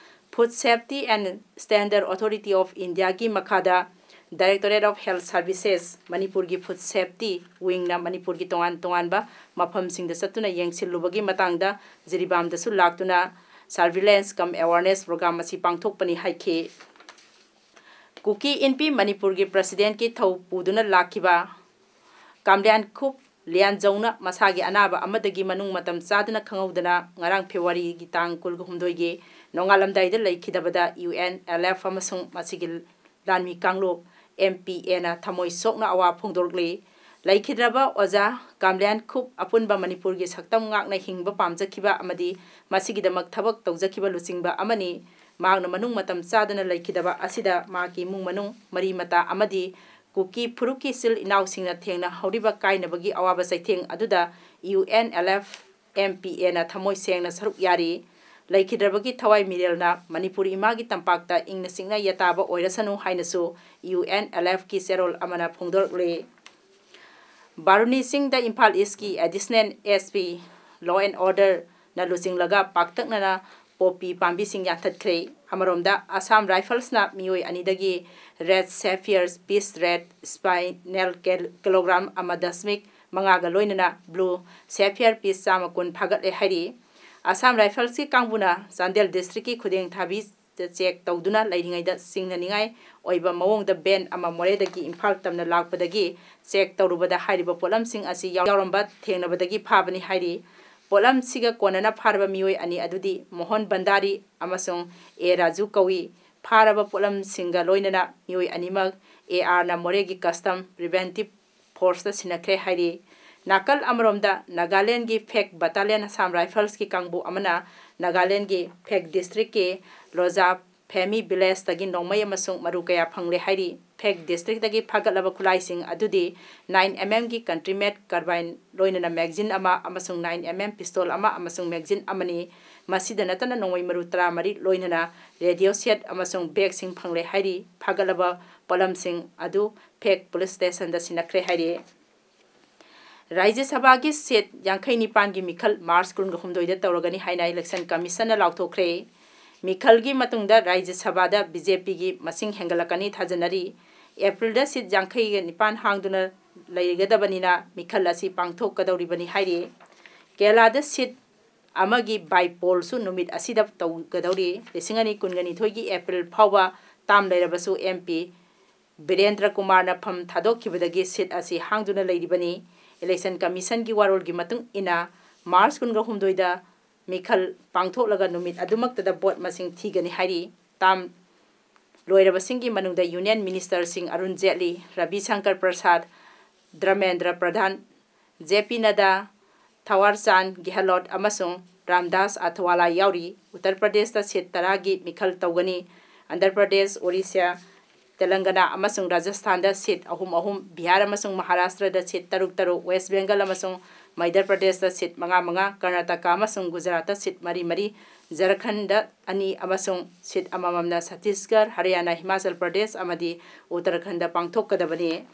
food safety and standard authority of ꯏꯟꯗꯤꯌꯥꯒꯤ ꯃꯈꯥꯗ ꯗꯥꯏꯔꯦꯛꯇꯣꯔꯦꯠ ꯑꯣꯐ ꯍꯦꯜꯊ ꯁꯥꯔꯚꯤꯁꯦꯁ ꯃꯅꯤꯄꯨꯔꯒꯤ ꯐꯨꯗ ꯁꯦꯐꯇꯤ ꯋꯤꯡꯅ ꯃꯅꯤꯄꯨꯔꯒꯤ ꯇꯣꯉꯥꯟ ꯇꯣꯉꯥꯟꯕ ꯃꯐꯝꯁꯤꯡꯗ ꯆꯠꯇꯨꯅ ꯌꯦꯡꯁꯤꯜꯂꯨꯕꯒꯤ ꯃꯇꯥꯡꯗ ꯖꯤꯔꯤꯕꯥꯝꯗꯁꯨ ꯂꯥꯛꯇꯨꯅ ꯁꯔꯚꯤꯂꯦꯟꯁ ꯀꯝ ꯑꯦꯋꯥꯔꯅꯦꯁ ꯄ꯭ꯔꯣꯒ꯭ꯔꯥꯝ ꯑꯁꯤ ꯄꯥꯡꯊꯣꯛꯄꯅꯤ ꯍꯥꯏꯈꯤ꯫ ꯀꯨꯀꯤ ꯏꯟꯄꯤ ꯃꯅꯤꯄꯨꯔꯒꯤ ꯄ꯭ꯔꯁꯤꯗꯦꯟꯠꯀꯤ ꯊꯧ ꯄꯨꯗꯨꯅ ꯂꯥꯛꯈꯤꯕ ꯀꯥꯝꯂꯤꯌꯥꯟꯈꯨꯞ ꯂꯤꯌꯥꯟꯖꯧꯅ ꯃꯁꯥꯒꯤ ꯑꯅꯥꯕ ꯑꯃꯗꯒꯤ ꯃꯅꯨꯡ ꯃꯇꯝ ꯆꯥꯗꯅ ꯈꯪꯍꯧꯗꯅ ꯉꯔꯥꯡ ꯐꯦꯕ꯭ꯔꯨꯋꯥꯔꯤꯒꯤ ꯇꯥꯡ ꯀꯨꯟꯍꯨꯝꯗꯣꯏꯒꯤ ꯅꯣꯡꯉꯥꯜꯂꯝꯗꯥꯏꯗ ꯂꯩꯈꯤꯗꯕꯗ ꯌꯨ ꯑꯦꯟ ꯑꯦꯜ ꯑꯦꯐ ꯑꯃꯁꯨꯡ ꯃꯁꯤꯒꯤ ꯂꯥꯟꯃꯤ ꯀꯥꯡꯂꯨꯞ ꯑꯦꯝ ꯄꯤ ꯑꯦꯅ ꯊꯃꯣꯏ ꯁꯣꯛꯅ ꯑꯋꯥ ꯐꯣꯡꯗꯣꯔꯛꯂꯤ꯫ ꯂꯩꯈꯤꯗ꯭ꯔꯕ ꯑꯣꯖꯥ ꯀꯥꯝꯂꯤꯌꯥꯟꯈꯨꯞ ꯑꯄꯨꯟꯕ ꯃꯅꯤꯄꯨꯔꯒꯤ ꯁꯛꯇꯝ ꯉꯥꯛꯅ ꯍꯤꯡꯕ ꯄꯥꯝꯖꯈꯤꯕ ꯑꯃꯗꯤ ꯃꯁꯤꯒꯤꯗꯃꯛ ꯊꯕꯛ ꯇꯧꯖꯈꯤꯕ ꯂꯨꯆꯤꯡꯕ ꯑꯃꯅꯤ꯫ ꯃꯍꯥꯛꯅ ꯃꯅꯨꯡ ꯃꯇꯝ ꯆꯥꯗꯅ ꯂꯩꯈꯤꯗꯕ ꯑꯁꯤꯗ ꯃꯍꯥꯛꯀꯤ ꯏꯃꯨꯡ ꯃꯅꯨꯡ, ꯃꯔꯤ ꯃꯇꯥ ꯑꯃꯗꯤ ꯀꯨꯀꯤ ꯐꯨꯔꯨꯞꯀꯤ ꯏꯆꯤꯜ ꯏꯅꯥꯎꯁꯤꯡꯅ ꯊꯦꯡꯅꯍꯧꯔꯤꯕ ꯀꯥꯏꯅꯕꯒꯤ ꯑꯋꯥꯕ ꯆꯩꯊꯦꯡ ꯑꯗꯨꯗ U N L F M P ꯑꯦꯅ ꯊꯃꯣꯏ ꯁꯦꯡꯅ ꯁꯔꯨꯛ ꯌꯥꯔꯤ꯫ ꯂꯩꯈꯤꯗ꯭ꯔꯕꯒꯤ ꯊꯋꯥꯏ ꯃꯤꯔꯦꯜꯅ ꯃꯅꯤꯄꯨꯔ ꯏꯃꯥꯒꯤ ꯇꯝꯄꯥꯛꯇ ꯏꯪꯅ ꯆꯤꯛꯅ ꯌꯥꯇꯥꯕ ꯑꯣꯏꯔꯁꯅꯨ ꯍꯥꯏꯅꯁꯨ ꯌꯨ ꯑꯦꯟ ꯑꯦꯜ ꯑꯦꯐꯀꯤ ꯆꯦꯔꯣꯜ ꯑꯃꯅ ꯐꯣꯡꯗꯣꯔꯛꯂꯤ꯫ ꯕꯥꯔꯨꯅꯤ ꯆꯤꯡꯗ ꯏꯝꯐꯥꯜ ꯏꯁꯀꯤ additional S P law and ꯑꯣꯔꯗꯔꯅ ꯂꯨꯆꯤꯡꯂꯒ ꯄꯥꯛꯇꯛꯅꯅ ꯄꯣꯄꯤ ꯄꯥꯝꯕꯤꯁꯤꯡ ꯌꯥꯟꯊꯠꯈ꯭ꯔꯦ꯫ ꯑꯃꯔꯣꯝꯗ ꯑꯁꯥꯝ ꯔꯥꯏꯐꯜꯁꯅ ꯃꯤꯑꯣꯏ ꯑꯅꯤꯗꯒꯤ red sapphire piece red spinel ꯀꯦꯜ-, ꯀꯤꯂꯣꯒ꯭ꯔꯥꯝ ꯑꯃ ꯗꯁꯃꯤꯛ ꯃꯉꯥꯒ ꯂꯣꯏꯅꯅ ꯕ꯭ꯂꯨ ꯁꯦꯐꯤꯌꯔ ꯄꯤꯁ ꯆꯥꯝꯃ ꯀꯨꯟ ꯐꯥꯒꯠꯂꯦ ꯍꯥꯏꯔꯤ꯫ ꯑꯁꯥꯝ ꯔꯥꯏꯐꯜꯁꯀꯤ ꯀꯥꯡꯕꯨꯅ ꯆꯥꯟꯗꯦꯜ ꯗꯤꯁꯇ꯭ꯔꯤꯛꯀꯤ ꯈꯨꯗꯦꯡ ꯊꯥꯕꯤ ꯆꯦꯛ ꯇꯧꯗꯨꯅ ꯂꯩꯔꯤꯉꯩꯗ ꯆꯤꯡꯅꯅꯤꯡꯉꯥꯏ ꯑꯣꯏꯕ ꯃꯑꯣꯡꯗ ꯕꯦꯟ ꯑꯃ ꯃꯣꯔꯦꯗꯒꯤ ꯏꯝꯐꯥꯜ ꯇꯝꯅ ꯂꯥꯛꯄꯗꯒꯤ ꯆꯦꯛ ꯇꯧꯔꯨꯕꯗ ꯍꯥꯏꯔꯤꯕ ꯄꯣꯠꯂꯝꯁꯤꯡ ꯑꯁꯤ ꯌꯥꯎꯔꯝꯕ ꯊꯦꯡꯅꯕꯗꯒꯤ ꯐꯥꯕꯅꯤ ꯍꯥꯏꯔꯤ꯫ ꯄꯣꯠꯂꯝꯁꯤꯒ ꯀꯣꯟꯅꯅ ꯐꯥꯔꯕ ꯃꯤꯑꯣꯏ ꯑꯅꯤ ꯑꯗꯨꯗꯤ ꯃꯣꯍꯟ ꯚꯟꯗꯥꯔꯤ ꯑꯃꯁꯨꯡ ꯑꯦ ꯔꯥꯖꯨ ꯀꯧꯏ꯫ ꯐꯥꯔꯕ ꯄꯣꯠꯂꯝꯁꯤꯡꯒ ꯂꯣꯏꯅꯅ ꯃꯤꯑꯣꯏ ꯑꯅꯤꯃꯛ ꯑꯦ ꯑꯥꯔꯅ ꯃꯣꯔꯦꯒꯤ ꯀꯁꯇꯝ ꯄ꯭ꯔꯤꯚꯦꯟꯇꯤꯞ ꯐꯣꯔꯁꯇ ꯁꯤꯟꯅꯈ꯭ꯔꯦ ꯍꯥꯏꯔꯤ꯫ ꯅꯥꯀꯜ ꯑꯃꯔꯣꯝꯗ ꯅꯥꯒꯥꯂꯦꯟꯗꯒꯤ ꯐꯦꯛ ꯕꯠꯇꯥꯂꯤꯌꯟ ꯑꯁꯥꯝ ꯔꯥꯏꯐꯜꯁꯀꯤ ꯀꯥꯡꯕꯨ ꯑꯃꯅ ꯅꯥꯒꯥꯂꯦꯟꯗꯒꯤ ꯐꯦꯛ ꯗꯤꯁꯇ꯭ꯔꯤꯛꯀꯤ ꯂꯣꯖꯥ ꯐꯦꯃꯤ ꯚꯤꯂꯦꯖꯇꯒꯤ ꯅꯣꯡꯃꯩ ꯑꯃꯁꯨꯡ ꯃꯔꯨ ꯀꯌꯥ ꯐꯪꯂꯦ ꯍꯥꯏꯔꯤ꯫ ꯐꯦꯛ ꯗꯤꯁꯇ꯭ꯔꯤꯛꯇꯒꯤ ꯐꯥꯒꯠꯂꯕ ꯈꯨꯠꯂꯥꯏꯁꯤꯡ ꯑꯗꯨꯗꯤ ꯅꯥꯏꯟ ꯑꯦꯝ ꯑꯦꯝꯒꯤ ꯀꯟꯇ꯭ꯔꯤ ꯃꯦꯠ ꯀꯥꯔꯕꯥꯏꯟ ꯂꯣꯏꯅꯅ ꯃꯦꯒꯖꯤꯟ ꯑꯃ ꯑꯃꯁꯨꯡ ꯅꯥꯏꯟ ꯑꯦꯝ ꯑꯦꯝ ꯄꯤꯁꯇꯣꯜ ꯑꯃ ꯑꯃꯁꯨꯡ ꯃꯦꯒꯖꯤꯟ ꯑꯃꯅꯤ꯫ ꯃꯁꯤꯗ ꯅꯠꯇꯅ ꯅꯣꯡꯃꯩ ꯃꯔꯨ ꯇꯔꯥꯃꯔꯤ ꯂꯣꯏꯅꯅ ꯔꯦꯗꯤꯑꯣ ꯁꯦꯠ ꯑꯃꯁꯨꯡ ꯕꯦꯒꯁꯤꯡ ꯐꯪꯂꯦ ꯍꯥꯏꯔꯤ꯫ ꯐꯥꯒꯠꯂꯕ ꯄꯣꯠꯂꯝꯁꯤꯡ ꯑꯗꯨ ꯐꯦꯛ ꯄꯨꯂꯤꯁ ꯁ꯭ꯇꯦꯁꯟꯗ ꯁꯤꯟꯅꯈ꯭ꯔꯦ ꯍꯥꯏꯔꯤ꯫ ꯔꯥꯖ꯭ꯌ ꯁꯚꯥꯒꯤ ꯁꯤꯠ ꯌꯥꯡꯈꯩ ꯅꯤꯄꯥꯟꯒꯤ ꯃꯤꯈꯜ ꯃꯥꯔꯆ ꯀꯨꯟꯒ ꯍꯨꯝꯗꯣꯏꯗ ꯇꯧꯔꯒꯅꯤ ꯍꯥꯏꯅ ꯏꯂꯦꯛꯁꯟ ꯀꯃꯤꯁꯟꯅ ꯂꯥꯎꯊꯣꯛꯈ꯭ꯔꯦ꯫ ꯃꯤꯈꯜꯒꯤ ꯃꯇꯨꯡꯗ ꯔꯥꯖ꯭ꯌ ꯁꯚꯥꯗ ꯕꯤ ꯖꯦ ꯄꯤꯒꯤ ꯃꯁꯤꯡ ꯍꯦꯟꯒꯠꯂꯛꯀꯅꯤ ꯊꯥꯖꯅꯔꯤ꯫ ꯑꯦꯄ꯭ꯔꯤꯜꯗ ꯁꯤꯠ ꯌꯥꯡꯈꯩꯒ ꯅꯤꯄꯥꯟ ꯍꯥꯡꯗꯨꯅ ꯂꯩꯒꯗꯕꯅꯤꯅ ꯃꯤꯈꯜ ꯑꯁꯤ ꯄꯥꯡꯊꯣꯛꯀꯗꯧꯔꯤꯕꯅꯤ ꯍꯥꯏꯔꯤ꯫ ꯀꯦꯔꯂꯥꯗ ꯁꯤꯠ ꯑꯃꯒꯤ by poll ꯁꯨ ꯅꯨꯃꯤꯠ ꯑꯁꯤꯗ ꯇꯧꯒꯗꯧꯔꯤ꯫ ꯂꯤꯁꯤꯡ ꯑꯅꯤ ꯀꯨꯟꯒ ꯅꯤꯊꯣꯏꯒꯤ ꯑꯦꯄ꯭ꯔꯤꯜ ꯐꯥꯎꯕ term ꯂꯩꯔꯕꯁꯨ ꯑꯦꯝ ꯄꯤ ꯕꯤꯔꯦꯟꯗ꯭ꯔ ꯀꯨꯃꯥꯔꯅ ꯐꯝ ꯊꯥꯗꯣꯛꯈꯤꯕꯗꯒꯤ ꯁꯤꯠ ꯑꯁꯤ ꯍꯥꯡꯗꯨꯅ ꯂꯩꯔꯤꯕꯅꯤ꯫ ꯏꯂꯦꯛꯁꯟ ꯀꯃꯤꯁꯟꯒꯤ ꯋꯥꯔꯣꯜꯒꯤ ꯃꯇꯨꯡ ꯏꯟꯅ ꯃꯥꯔꯆ ꯀꯨꯟꯒ ꯍꯨꯝꯗꯣꯏꯗ ꯃꯤꯈꯜ ꯄꯥꯡꯊꯣꯛꯂꯒ ꯅꯨꯃꯤꯠ ꯑꯗꯨꯃꯛꯇꯗ ꯚꯣꯠ ꯃꯁꯤꯡ ꯊꯤꯒꯅꯤ ꯍꯥꯏꯔꯤ꯫ ꯇꯥꯝ ꯂꯣꯏꯔꯕꯁꯤꯡꯒꯤ ꯃꯅꯨꯡꯗ ꯌꯨꯅꯤꯌꯟ ꯃꯤꯅꯤꯁꯇꯔꯁꯤꯡ ꯑꯔꯨꯟ ꯖꯦꯠꯂꯤ, ꯔꯕꯤ ꯁꯪꯀꯔ ꯄ꯭ꯔꯁꯥꯗ, ꯙꯔꯃꯦꯟꯗ꯭ꯔ ꯄ꯭ꯔꯙꯥꯟ, ꯖꯦ ꯄꯤ ꯅꯗꯥ, ꯊꯋꯥꯔ ꯆꯥꯟꯗ ꯒꯦꯍꯂꯣꯠ ꯑꯃꯁꯨꯡ ꯔꯥꯝꯗꯥꯁ ꯑꯊꯋꯥꯂꯥ ꯌꯥꯎꯔꯤ꯫ ꯎꯠꯇꯔ ꯄ꯭ꯔꯗꯦꯁꯇ ꯁꯤꯠ ꯇꯔꯥꯒꯤ ꯃꯤꯈꯜ ꯇꯧꯒꯅꯤ꯫ ꯑꯟꯙ꯭ꯔ ꯄ꯭ꯔꯗꯦꯁ, ꯑꯣꯔꯤꯁꯥ, ꯇꯦꯂꯪꯒꯅꯥ ꯑꯃꯁꯨꯡ ꯔꯥꯖꯁꯊꯥꯟꯗ ꯁꯤꯠ ꯑꯍꯨꯝ ꯑꯍꯨꯝ, ꯕꯤꯍꯥꯔ ꯑꯃꯁꯨꯡ ꯃꯍꯥꯔꯥꯁꯇ꯭ꯔꯗ ꯁꯤꯠ ꯇꯔꯨꯛ ꯇꯔꯨꯛ, ꯋꯦꯁ ꯕꯦꯡꯒꯜ ꯑꯃꯁꯨꯡ ꯃꯩꯙ꯭ꯔ ꯄ꯭ꯔꯗꯦꯁꯇ ꯁꯤꯠ ꯃꯉꯥ ꯃꯉꯥ, ꯀꯔꯅꯥꯇꯀꯥ ꯑꯃꯁꯨꯡ ꯒꯨꯖꯔꯥꯠꯇ ꯁꯤꯠ ꯃꯔꯤ ꯃꯔꯤ, ꯖꯔꯈꯟꯗ ꯑꯅꯤ ꯑꯃꯁꯨꯡ ꯁꯤꯠ ꯑꯃꯃꯝꯅ ꯁꯠꯇꯤꯁꯒꯔ, ꯍꯔꯤꯌꯥꯅꯥ, ꯍꯤꯃꯥꯆꯜ ꯄ꯭ꯔꯗꯦꯁ ꯑꯃꯗꯤ ꯎꯠꯇꯔꯈꯟꯗ ꯄꯥꯡꯊꯣꯛꯀꯗꯕꯅꯤ꯫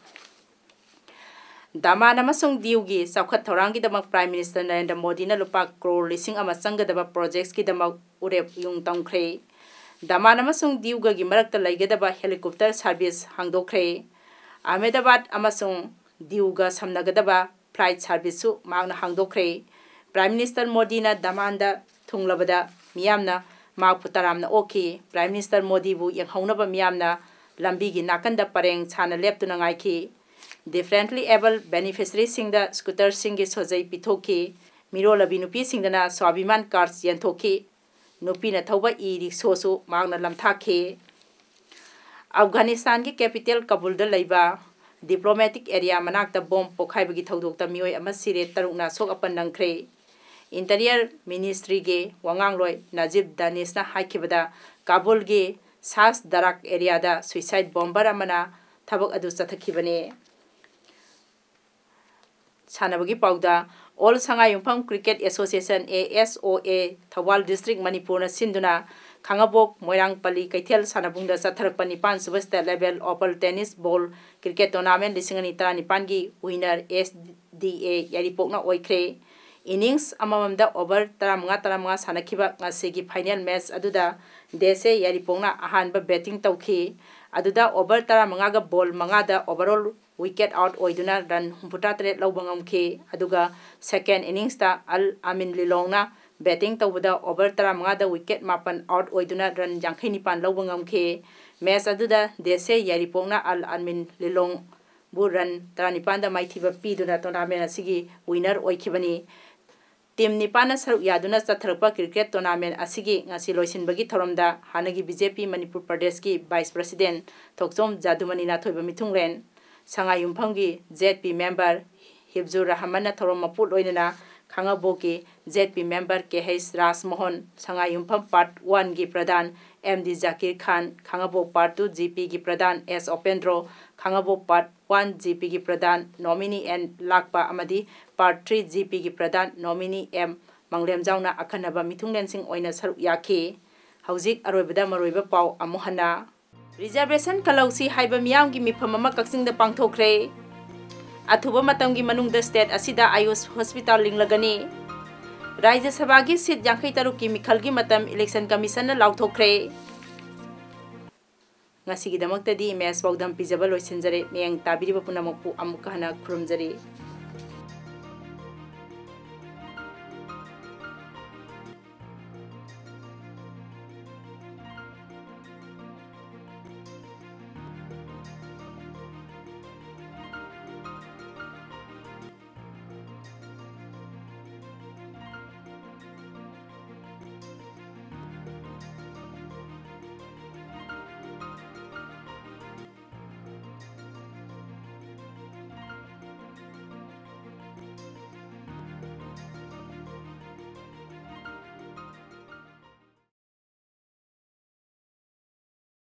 ꯗꯃꯥꯟ ꯑꯃꯁꯨꯡ ꯗꯤꯎꯒꯤ ꯆꯥꯎꯈꯠ ꯊꯧꯔꯥꯡꯒꯤꯗꯃꯛ ꯄ꯭ꯔꯥꯏꯝ ꯃꯤꯅꯤꯁꯇꯔ ꯅꯔꯦꯟꯗ꯭ꯔ ꯃꯣꯗꯤꯅ ꯂꯨꯄꯥ ꯀ꯭ꯔꯣꯔ ꯂꯤꯁꯤꯡ ꯑꯃ ꯆꯪꯒꯗꯕ ꯄ꯭ꯔꯣꯖꯦꯛꯁꯀꯤꯗꯃꯛ ꯎꯔꯦꯞ ꯌꯨꯡ ꯇꯝꯈ꯭ꯔꯦ꯫ ꯗꯃꯥꯟ ꯑꯃꯁꯨꯡ ꯗꯤꯎꯒꯒꯤ ꯃꯔꯛꯇ ꯂꯩꯒꯗꯕ ꯍꯦꯂꯤꯀꯣꯞꯇꯔ ꯁꯥꯔꯚꯤꯁ ꯍꯥꯡꯗꯣꯛꯈ꯭ꯔꯦ꯫ ꯑꯍꯃꯦꯗꯕꯥꯗ ꯑꯃꯁꯨꯡ ꯗꯤꯎꯒ ꯁꯝꯅꯒꯗꯕ ꯐ꯭ꯂꯥꯏꯠ ꯁꯥꯔꯚꯤꯁꯁꯨ ꯃꯍꯥꯛꯅ ꯍꯥꯡꯗꯣꯛꯈ꯭ꯔꯦ꯫ ꯄ꯭ꯔꯥꯏꯝ ꯃꯤꯅꯤꯁꯇꯔ ꯃꯣꯗꯤꯅ ꯗꯃꯥꯟꯗ ꯊꯨꯡꯂꯕꯗ ꯃꯤꯌꯥꯝꯅ ꯃꯍꯥꯛꯄꯨ ꯇꯔꯥꯝꯅ ꯑꯣꯛꯈꯤ꯫ ꯄ꯭ꯔꯥꯏꯝ ꯃꯤꯅꯤꯁꯇꯔ ꯃꯣꯗꯤꯕꯨ ꯌꯦꯡꯍꯧꯅꯕ ꯃꯤꯌꯥꯝꯅ ꯂꯝꯕꯤꯒꯤ ꯅꯥꯀꯟꯗ ꯄꯔꯦꯡ ꯁꯥꯅ ꯂꯦꯞꯇꯨꯅ ꯉꯥꯏꯈꯤ꯫ Differently abled beneficiaryꯁꯤꯡꯗ ꯁ꯭ꯀꯨꯇꯔꯁꯤꯡꯒꯤ ꯁꯣꯖꯩ ꯄꯤꯊꯣꯛꯈꯤ꯫ ꯃꯤꯔꯣꯜꯂꯕꯤ ꯅꯨꯄꯤꯁꯤꯡꯗꯅ ꯁ꯭ꯋꯥꯚꯤꯃꯥꯟ ꯀꯥꯔꯗ ꯌꯦꯟꯊꯣꯛꯈꯤ꯫ ꯅꯨꯄꯤꯅ ꯊꯧꯕ ꯏ ꯔꯤꯛꯁꯣꯁꯨ ꯃꯍꯥꯛꯅ ꯂꯝꯊꯥꯛꯈꯤ꯫ ꯑꯐꯒꯥꯅꯤꯁꯇꯥꯟꯒꯤ ꯀꯦꯄꯤꯇꯦꯜ ꯀꯥꯕꯨꯜꯗ ꯂꯩꯕ ꯗꯤꯄ꯭ꯂꯣꯃꯦꯇꯤꯛ ꯑꯦꯔꯤꯌꯥ ꯃꯅꯥꯛꯇ ꯕꯣꯝ ꯄꯣꯈꯥꯏꯕꯒꯤ ꯊꯧꯗꯣꯛꯇ ꯃꯤꯑꯣꯏ ꯑꯃ ꯁꯤꯔꯦ, ꯇꯔꯨꯛꯅ ꯑꯁꯣꯛ ꯑꯄꯟ ꯅꯪꯈ꯭ꯔꯦ꯫ ꯏꯟꯇꯔꯤꯌꯔ ꯃꯤꯅꯤꯁꯇ꯭ꯔꯤꯒꯤ ꯋꯥꯉꯥꯡꯂꯣꯏ ꯅꯖꯤꯕ ꯗꯥꯅꯤꯁꯅ ꯍꯥꯏꯈꯤꯕꯗ, ꯀꯥꯕꯨꯜꯒꯤ ꯁꯥꯁ ꯗꯔꯥꯛ ꯑꯦꯔꯤꯌꯥꯗ ꯁꯨꯏꯁꯥꯏꯗ ꯕꯣꯝꯕꯔ ꯑꯃꯅ ꯊꯕꯛ ꯑꯗꯨ ꯆꯠꯊꯈꯤꯕꯅꯤ꯫ ꯁꯥꯟꯅꯕꯒꯤ ꯄꯥꯎꯗ, ꯑꯣꯜ ꯁꯉꯥꯏꯌꯨꯝꯐꯝ ꯀ꯭ꯔꯤꯀꯦꯠ ꯑꯦꯁꯣꯁꯤꯌꯦꯁꯟ, ꯑꯦ ꯑꯦꯁ ꯑꯣ ꯑꯦ, ꯊꯧꯕꯥꯜ ꯗꯤꯁꯇ꯭ꯔꯤꯛ, ꯃꯅꯤꯄꯨꯔꯅ ꯁꯤꯟꯗꯨꯅ ꯈꯥꯡꯉꯕꯣꯛ ꯃꯣꯏꯔꯥꯡꯄꯜꯂꯤ ꯀꯩꯊꯦꯜ ꯁꯥꯟꯅꯕꯨꯡꯗ ꯆꯠꯊꯔꯛꯄ ꯅꯤꯄꯥꯟ ꯁꯨꯕ state level open tennis ball cricket tournament ꯂꯤꯁꯤꯡ ꯑꯅꯤ ꯇꯔꯥꯅꯤꯄꯥꯟꯒꯤ winner ꯑꯦꯁ ꯗꯤ ꯑꯦ ꯌꯥꯏꯔꯤꯄꯣꯛꯅ ꯑꯣꯏꯈ꯭ꯔꯦ꯫ ꯏꯅꯤꯡꯁ ꯑꯃꯃꯝꯗ ꯑꯣꯚꯔ ꯇꯔꯥꯃꯉꯥ ꯇꯔꯥꯃꯉꯥ ꯁꯥꯟꯅꯈꯤꯕ ꯉꯁꯤꯒꯤ ꯐꯥꯏꯅꯦꯜ ꯃꯦꯆ ꯑꯗꯨꯗ ꯗꯦꯁꯦ ꯌꯥꯏꯔꯤꯄꯣꯛꯅ ꯑꯍꯥꯟꯕ ꯕꯦꯇꯤꯡ ꯇꯧꯈꯤ꯫ ꯑꯗꯨꯗ ꯑꯣꯚꯔ ꯇꯔꯥꯃꯉꯥꯒ ꯕꯣꯜ ꯃꯉꯥꯗ ꯑꯣꯚꯔꯑꯣꯜ ꯋꯤꯀꯦꯠ ꯑꯥꯎꯠ ꯑꯣꯏꯗꯨꯅ ꯔꯟ ꯍꯨꯝꯐꯨꯇꯔꯥ ꯇꯔꯦꯠ ꯂꯧꯕ ꯉꯝꯈꯤ꯫ ꯑꯗꯨꯒ ꯁꯦꯀꯦꯟ ꯏꯅꯤꯡꯁꯇ ꯑꯜ ꯑꯃꯤꯟ ꯂꯤꯂꯣꯡꯅ ꯕꯦꯇꯤꯡ ꯇꯧꯕꯗ ꯑꯣꯚꯔ ꯇꯔꯥꯃꯉꯥꯗ ꯋꯤꯀꯦꯠ ꯃꯥꯄꯟ ꯑꯥꯎꯠ ꯑꯣꯏꯗꯨꯅ ꯔꯟ ꯌꯥꯡꯈꯩ ꯅꯤꯄꯥꯟ ꯂꯧꯕ ꯉꯝꯈꯤ꯫ ꯃꯦꯆ ꯑꯗꯨꯗ ꯗꯦꯁꯦ ꯌꯥꯏꯔꯤꯄꯣꯛꯅ ꯑꯜ ꯑꯃꯤꯟ ꯂꯤꯂꯣꯡ ꯕꯨ ꯔꯟ ꯇꯔꯥꯅꯤꯄꯥꯟꯗ ꯃꯥꯏꯊꯤꯕ ꯄꯤꯗꯨꯅ ꯇꯣꯔꯅꯥꯃꯦꯟ ꯑꯁꯤꯒꯤ ꯋꯤꯅꯔ ꯑꯣꯏꯈꯤꯕꯅꯤ꯫ ꯇꯤꯝ ꯅꯤꯄꯥꯟꯅ ꯁꯔꯨꯛ ꯌꯥꯗꯨꯅ ꯆꯠꯊꯔꯛꯄ ꯀ꯭ꯔꯤꯀꯦꯠ ꯇꯣꯔꯅꯥꯃꯦꯟ ꯑꯁꯤꯒꯤ ꯉꯁꯤ ꯂꯣꯏꯁꯤꯟꯕꯒꯤ ꯊꯧꯔꯝꯗ ꯍꯥꯟꯅꯒꯤ ꯕꯤ ꯖꯦ ꯄꯤ ꯃꯅꯤꯄꯨꯔ ꯄ꯭ꯔꯗꯦꯁꯀꯤ ꯚꯥꯏꯁ ꯄ꯭ꯔꯁꯤꯗꯦꯟ ꯊꯣꯛꯆꯣꯝ ꯖꯥꯗꯨꯃꯅꯤ ꯅꯥꯊꯣꯏꯕ ꯃꯤꯊꯨꯡꯂꯦꯟ, ꯁꯉꯥꯏꯌꯨꯝꯐꯝꯒꯤ ꯖꯦꯠ ꯄꯤ ꯃꯦꯝꯕꯔ ꯍꯤꯕꯖꯨꯔ ꯔꯍꯃꯟꯅ ꯊꯧꯔꯝ ꯃꯄꯨ ꯂꯣꯏꯅꯅ ꯈꯥꯉꯕꯣꯛꯀꯤ ꯖꯦꯠ ꯄꯤ ꯃꯦꯝꯕꯔ ꯀꯦ ꯍꯩꯆ ꯔꯥꯖꯃꯣꯍꯟ, ꯁꯉꯥꯏꯌꯨꯝꯐꯝ ꯄꯥꯔꯠ ꯋꯥꯟꯒꯤ ꯄ꯭ꯔꯙꯥꯟ ꯑꯦꯝ ꯗꯤ ꯖꯥꯀꯤꯔ ꯈꯥꯟ, ꯈꯥꯉꯕꯣꯛ ꯄꯥꯔꯠ ꯇꯨ ꯖꯤ ꯄꯤꯒꯤ ꯄ꯭ꯔꯙꯥꯟ ꯑꯦꯁ ꯑꯣꯄꯦꯟꯗ꯭ꯔꯣ, ꯈꯥꯉꯕꯣꯛ ꯄꯥꯔꯠ ꯋꯥꯟ ꯖꯤ ꯄꯤꯒꯤ ꯄ꯭ꯔꯙꯥꯟ ꯅꯣꯃꯤꯅꯤ ꯑꯦꯟ ꯂꯥꯛꯄ ꯑꯃꯗꯤ ꯄꯥꯔꯠ ꯊ꯭ꯔꯤ ꯖꯤ ꯄꯤꯒꯤ ꯄ꯭ꯔꯙꯥꯟ ꯅꯣꯃꯤꯅꯤ ꯑꯦꯝ ꯃꯪꯂꯦꯝꯖꯥꯎꯅ ꯑꯈꯟꯅꯕ ꯃꯤꯊꯨꯡꯂꯦꯟꯁꯤꯡ ꯑꯣꯏꯅ ꯁꯔꯨꯛ ꯌꯥꯈꯤ꯫ ꯍꯧꯖꯤꯛ ꯑꯔꯣꯏꯕꯗ ꯃꯔꯨꯑꯣꯏꯕ ꯄꯥꯎ ꯑꯃꯨꯛ ꯍꯟꯅ꯫ ꯔꯤꯖꯔꯕꯦꯁꯟ ꯈꯜꯂꯧꯁꯤ ꯍꯥꯏꯕ ꯃꯤꯌꯥꯝꯒꯤ ꯃꯤꯐꯝ ꯑꯃ ꯀꯛꯆꯤꯡꯗ ꯄꯥꯡꯊꯣꯛꯈ꯭ꯔꯦ꯫ ꯑꯊꯨꯕ ꯃꯇꯝꯒꯤ ꯃꯅꯨꯡꯗ ꯁ꯭ꯇꯦꯠ ꯑꯁꯤꯗ ꯑꯥꯌꯨꯁ ꯍꯣꯁꯄꯤꯇꯥꯜ ꯂꯤꯡꯂꯒꯅꯤ꯫ ꯔꯥꯖ꯭ꯌ ꯁꯚꯥꯒꯤ ꯁꯤꯠ ꯌꯥꯡꯈꯩ ꯇꯔꯨꯛꯀꯤ ꯃꯤꯈꯜꯒꯤ ꯃꯇꯝ ꯏꯂꯦꯛꯁꯟ ꯀꯃꯤꯁꯟꯅ ꯂꯥꯎꯊꯣꯛꯈ꯭ꯔꯦ꯫ ꯉꯁꯤꯒꯤꯗꯃꯛꯇꯗꯤ ꯃꯦꯁ ꯄꯥꯎꯗꯝ ꯄꯤꯖꯕ ꯂꯣꯏꯁꯤꯟꯖꯔꯦ꯫ ꯃꯤꯠꯌꯦꯡ ꯇꯥꯕꯤꯔꯤꯕ ꯄꯨꯝꯅꯃꯛꯄꯨ ꯑꯃꯨꯛꯀ ꯍꯟꯅ ꯈꯨꯔꯨꯝꯖꯔꯤ꯫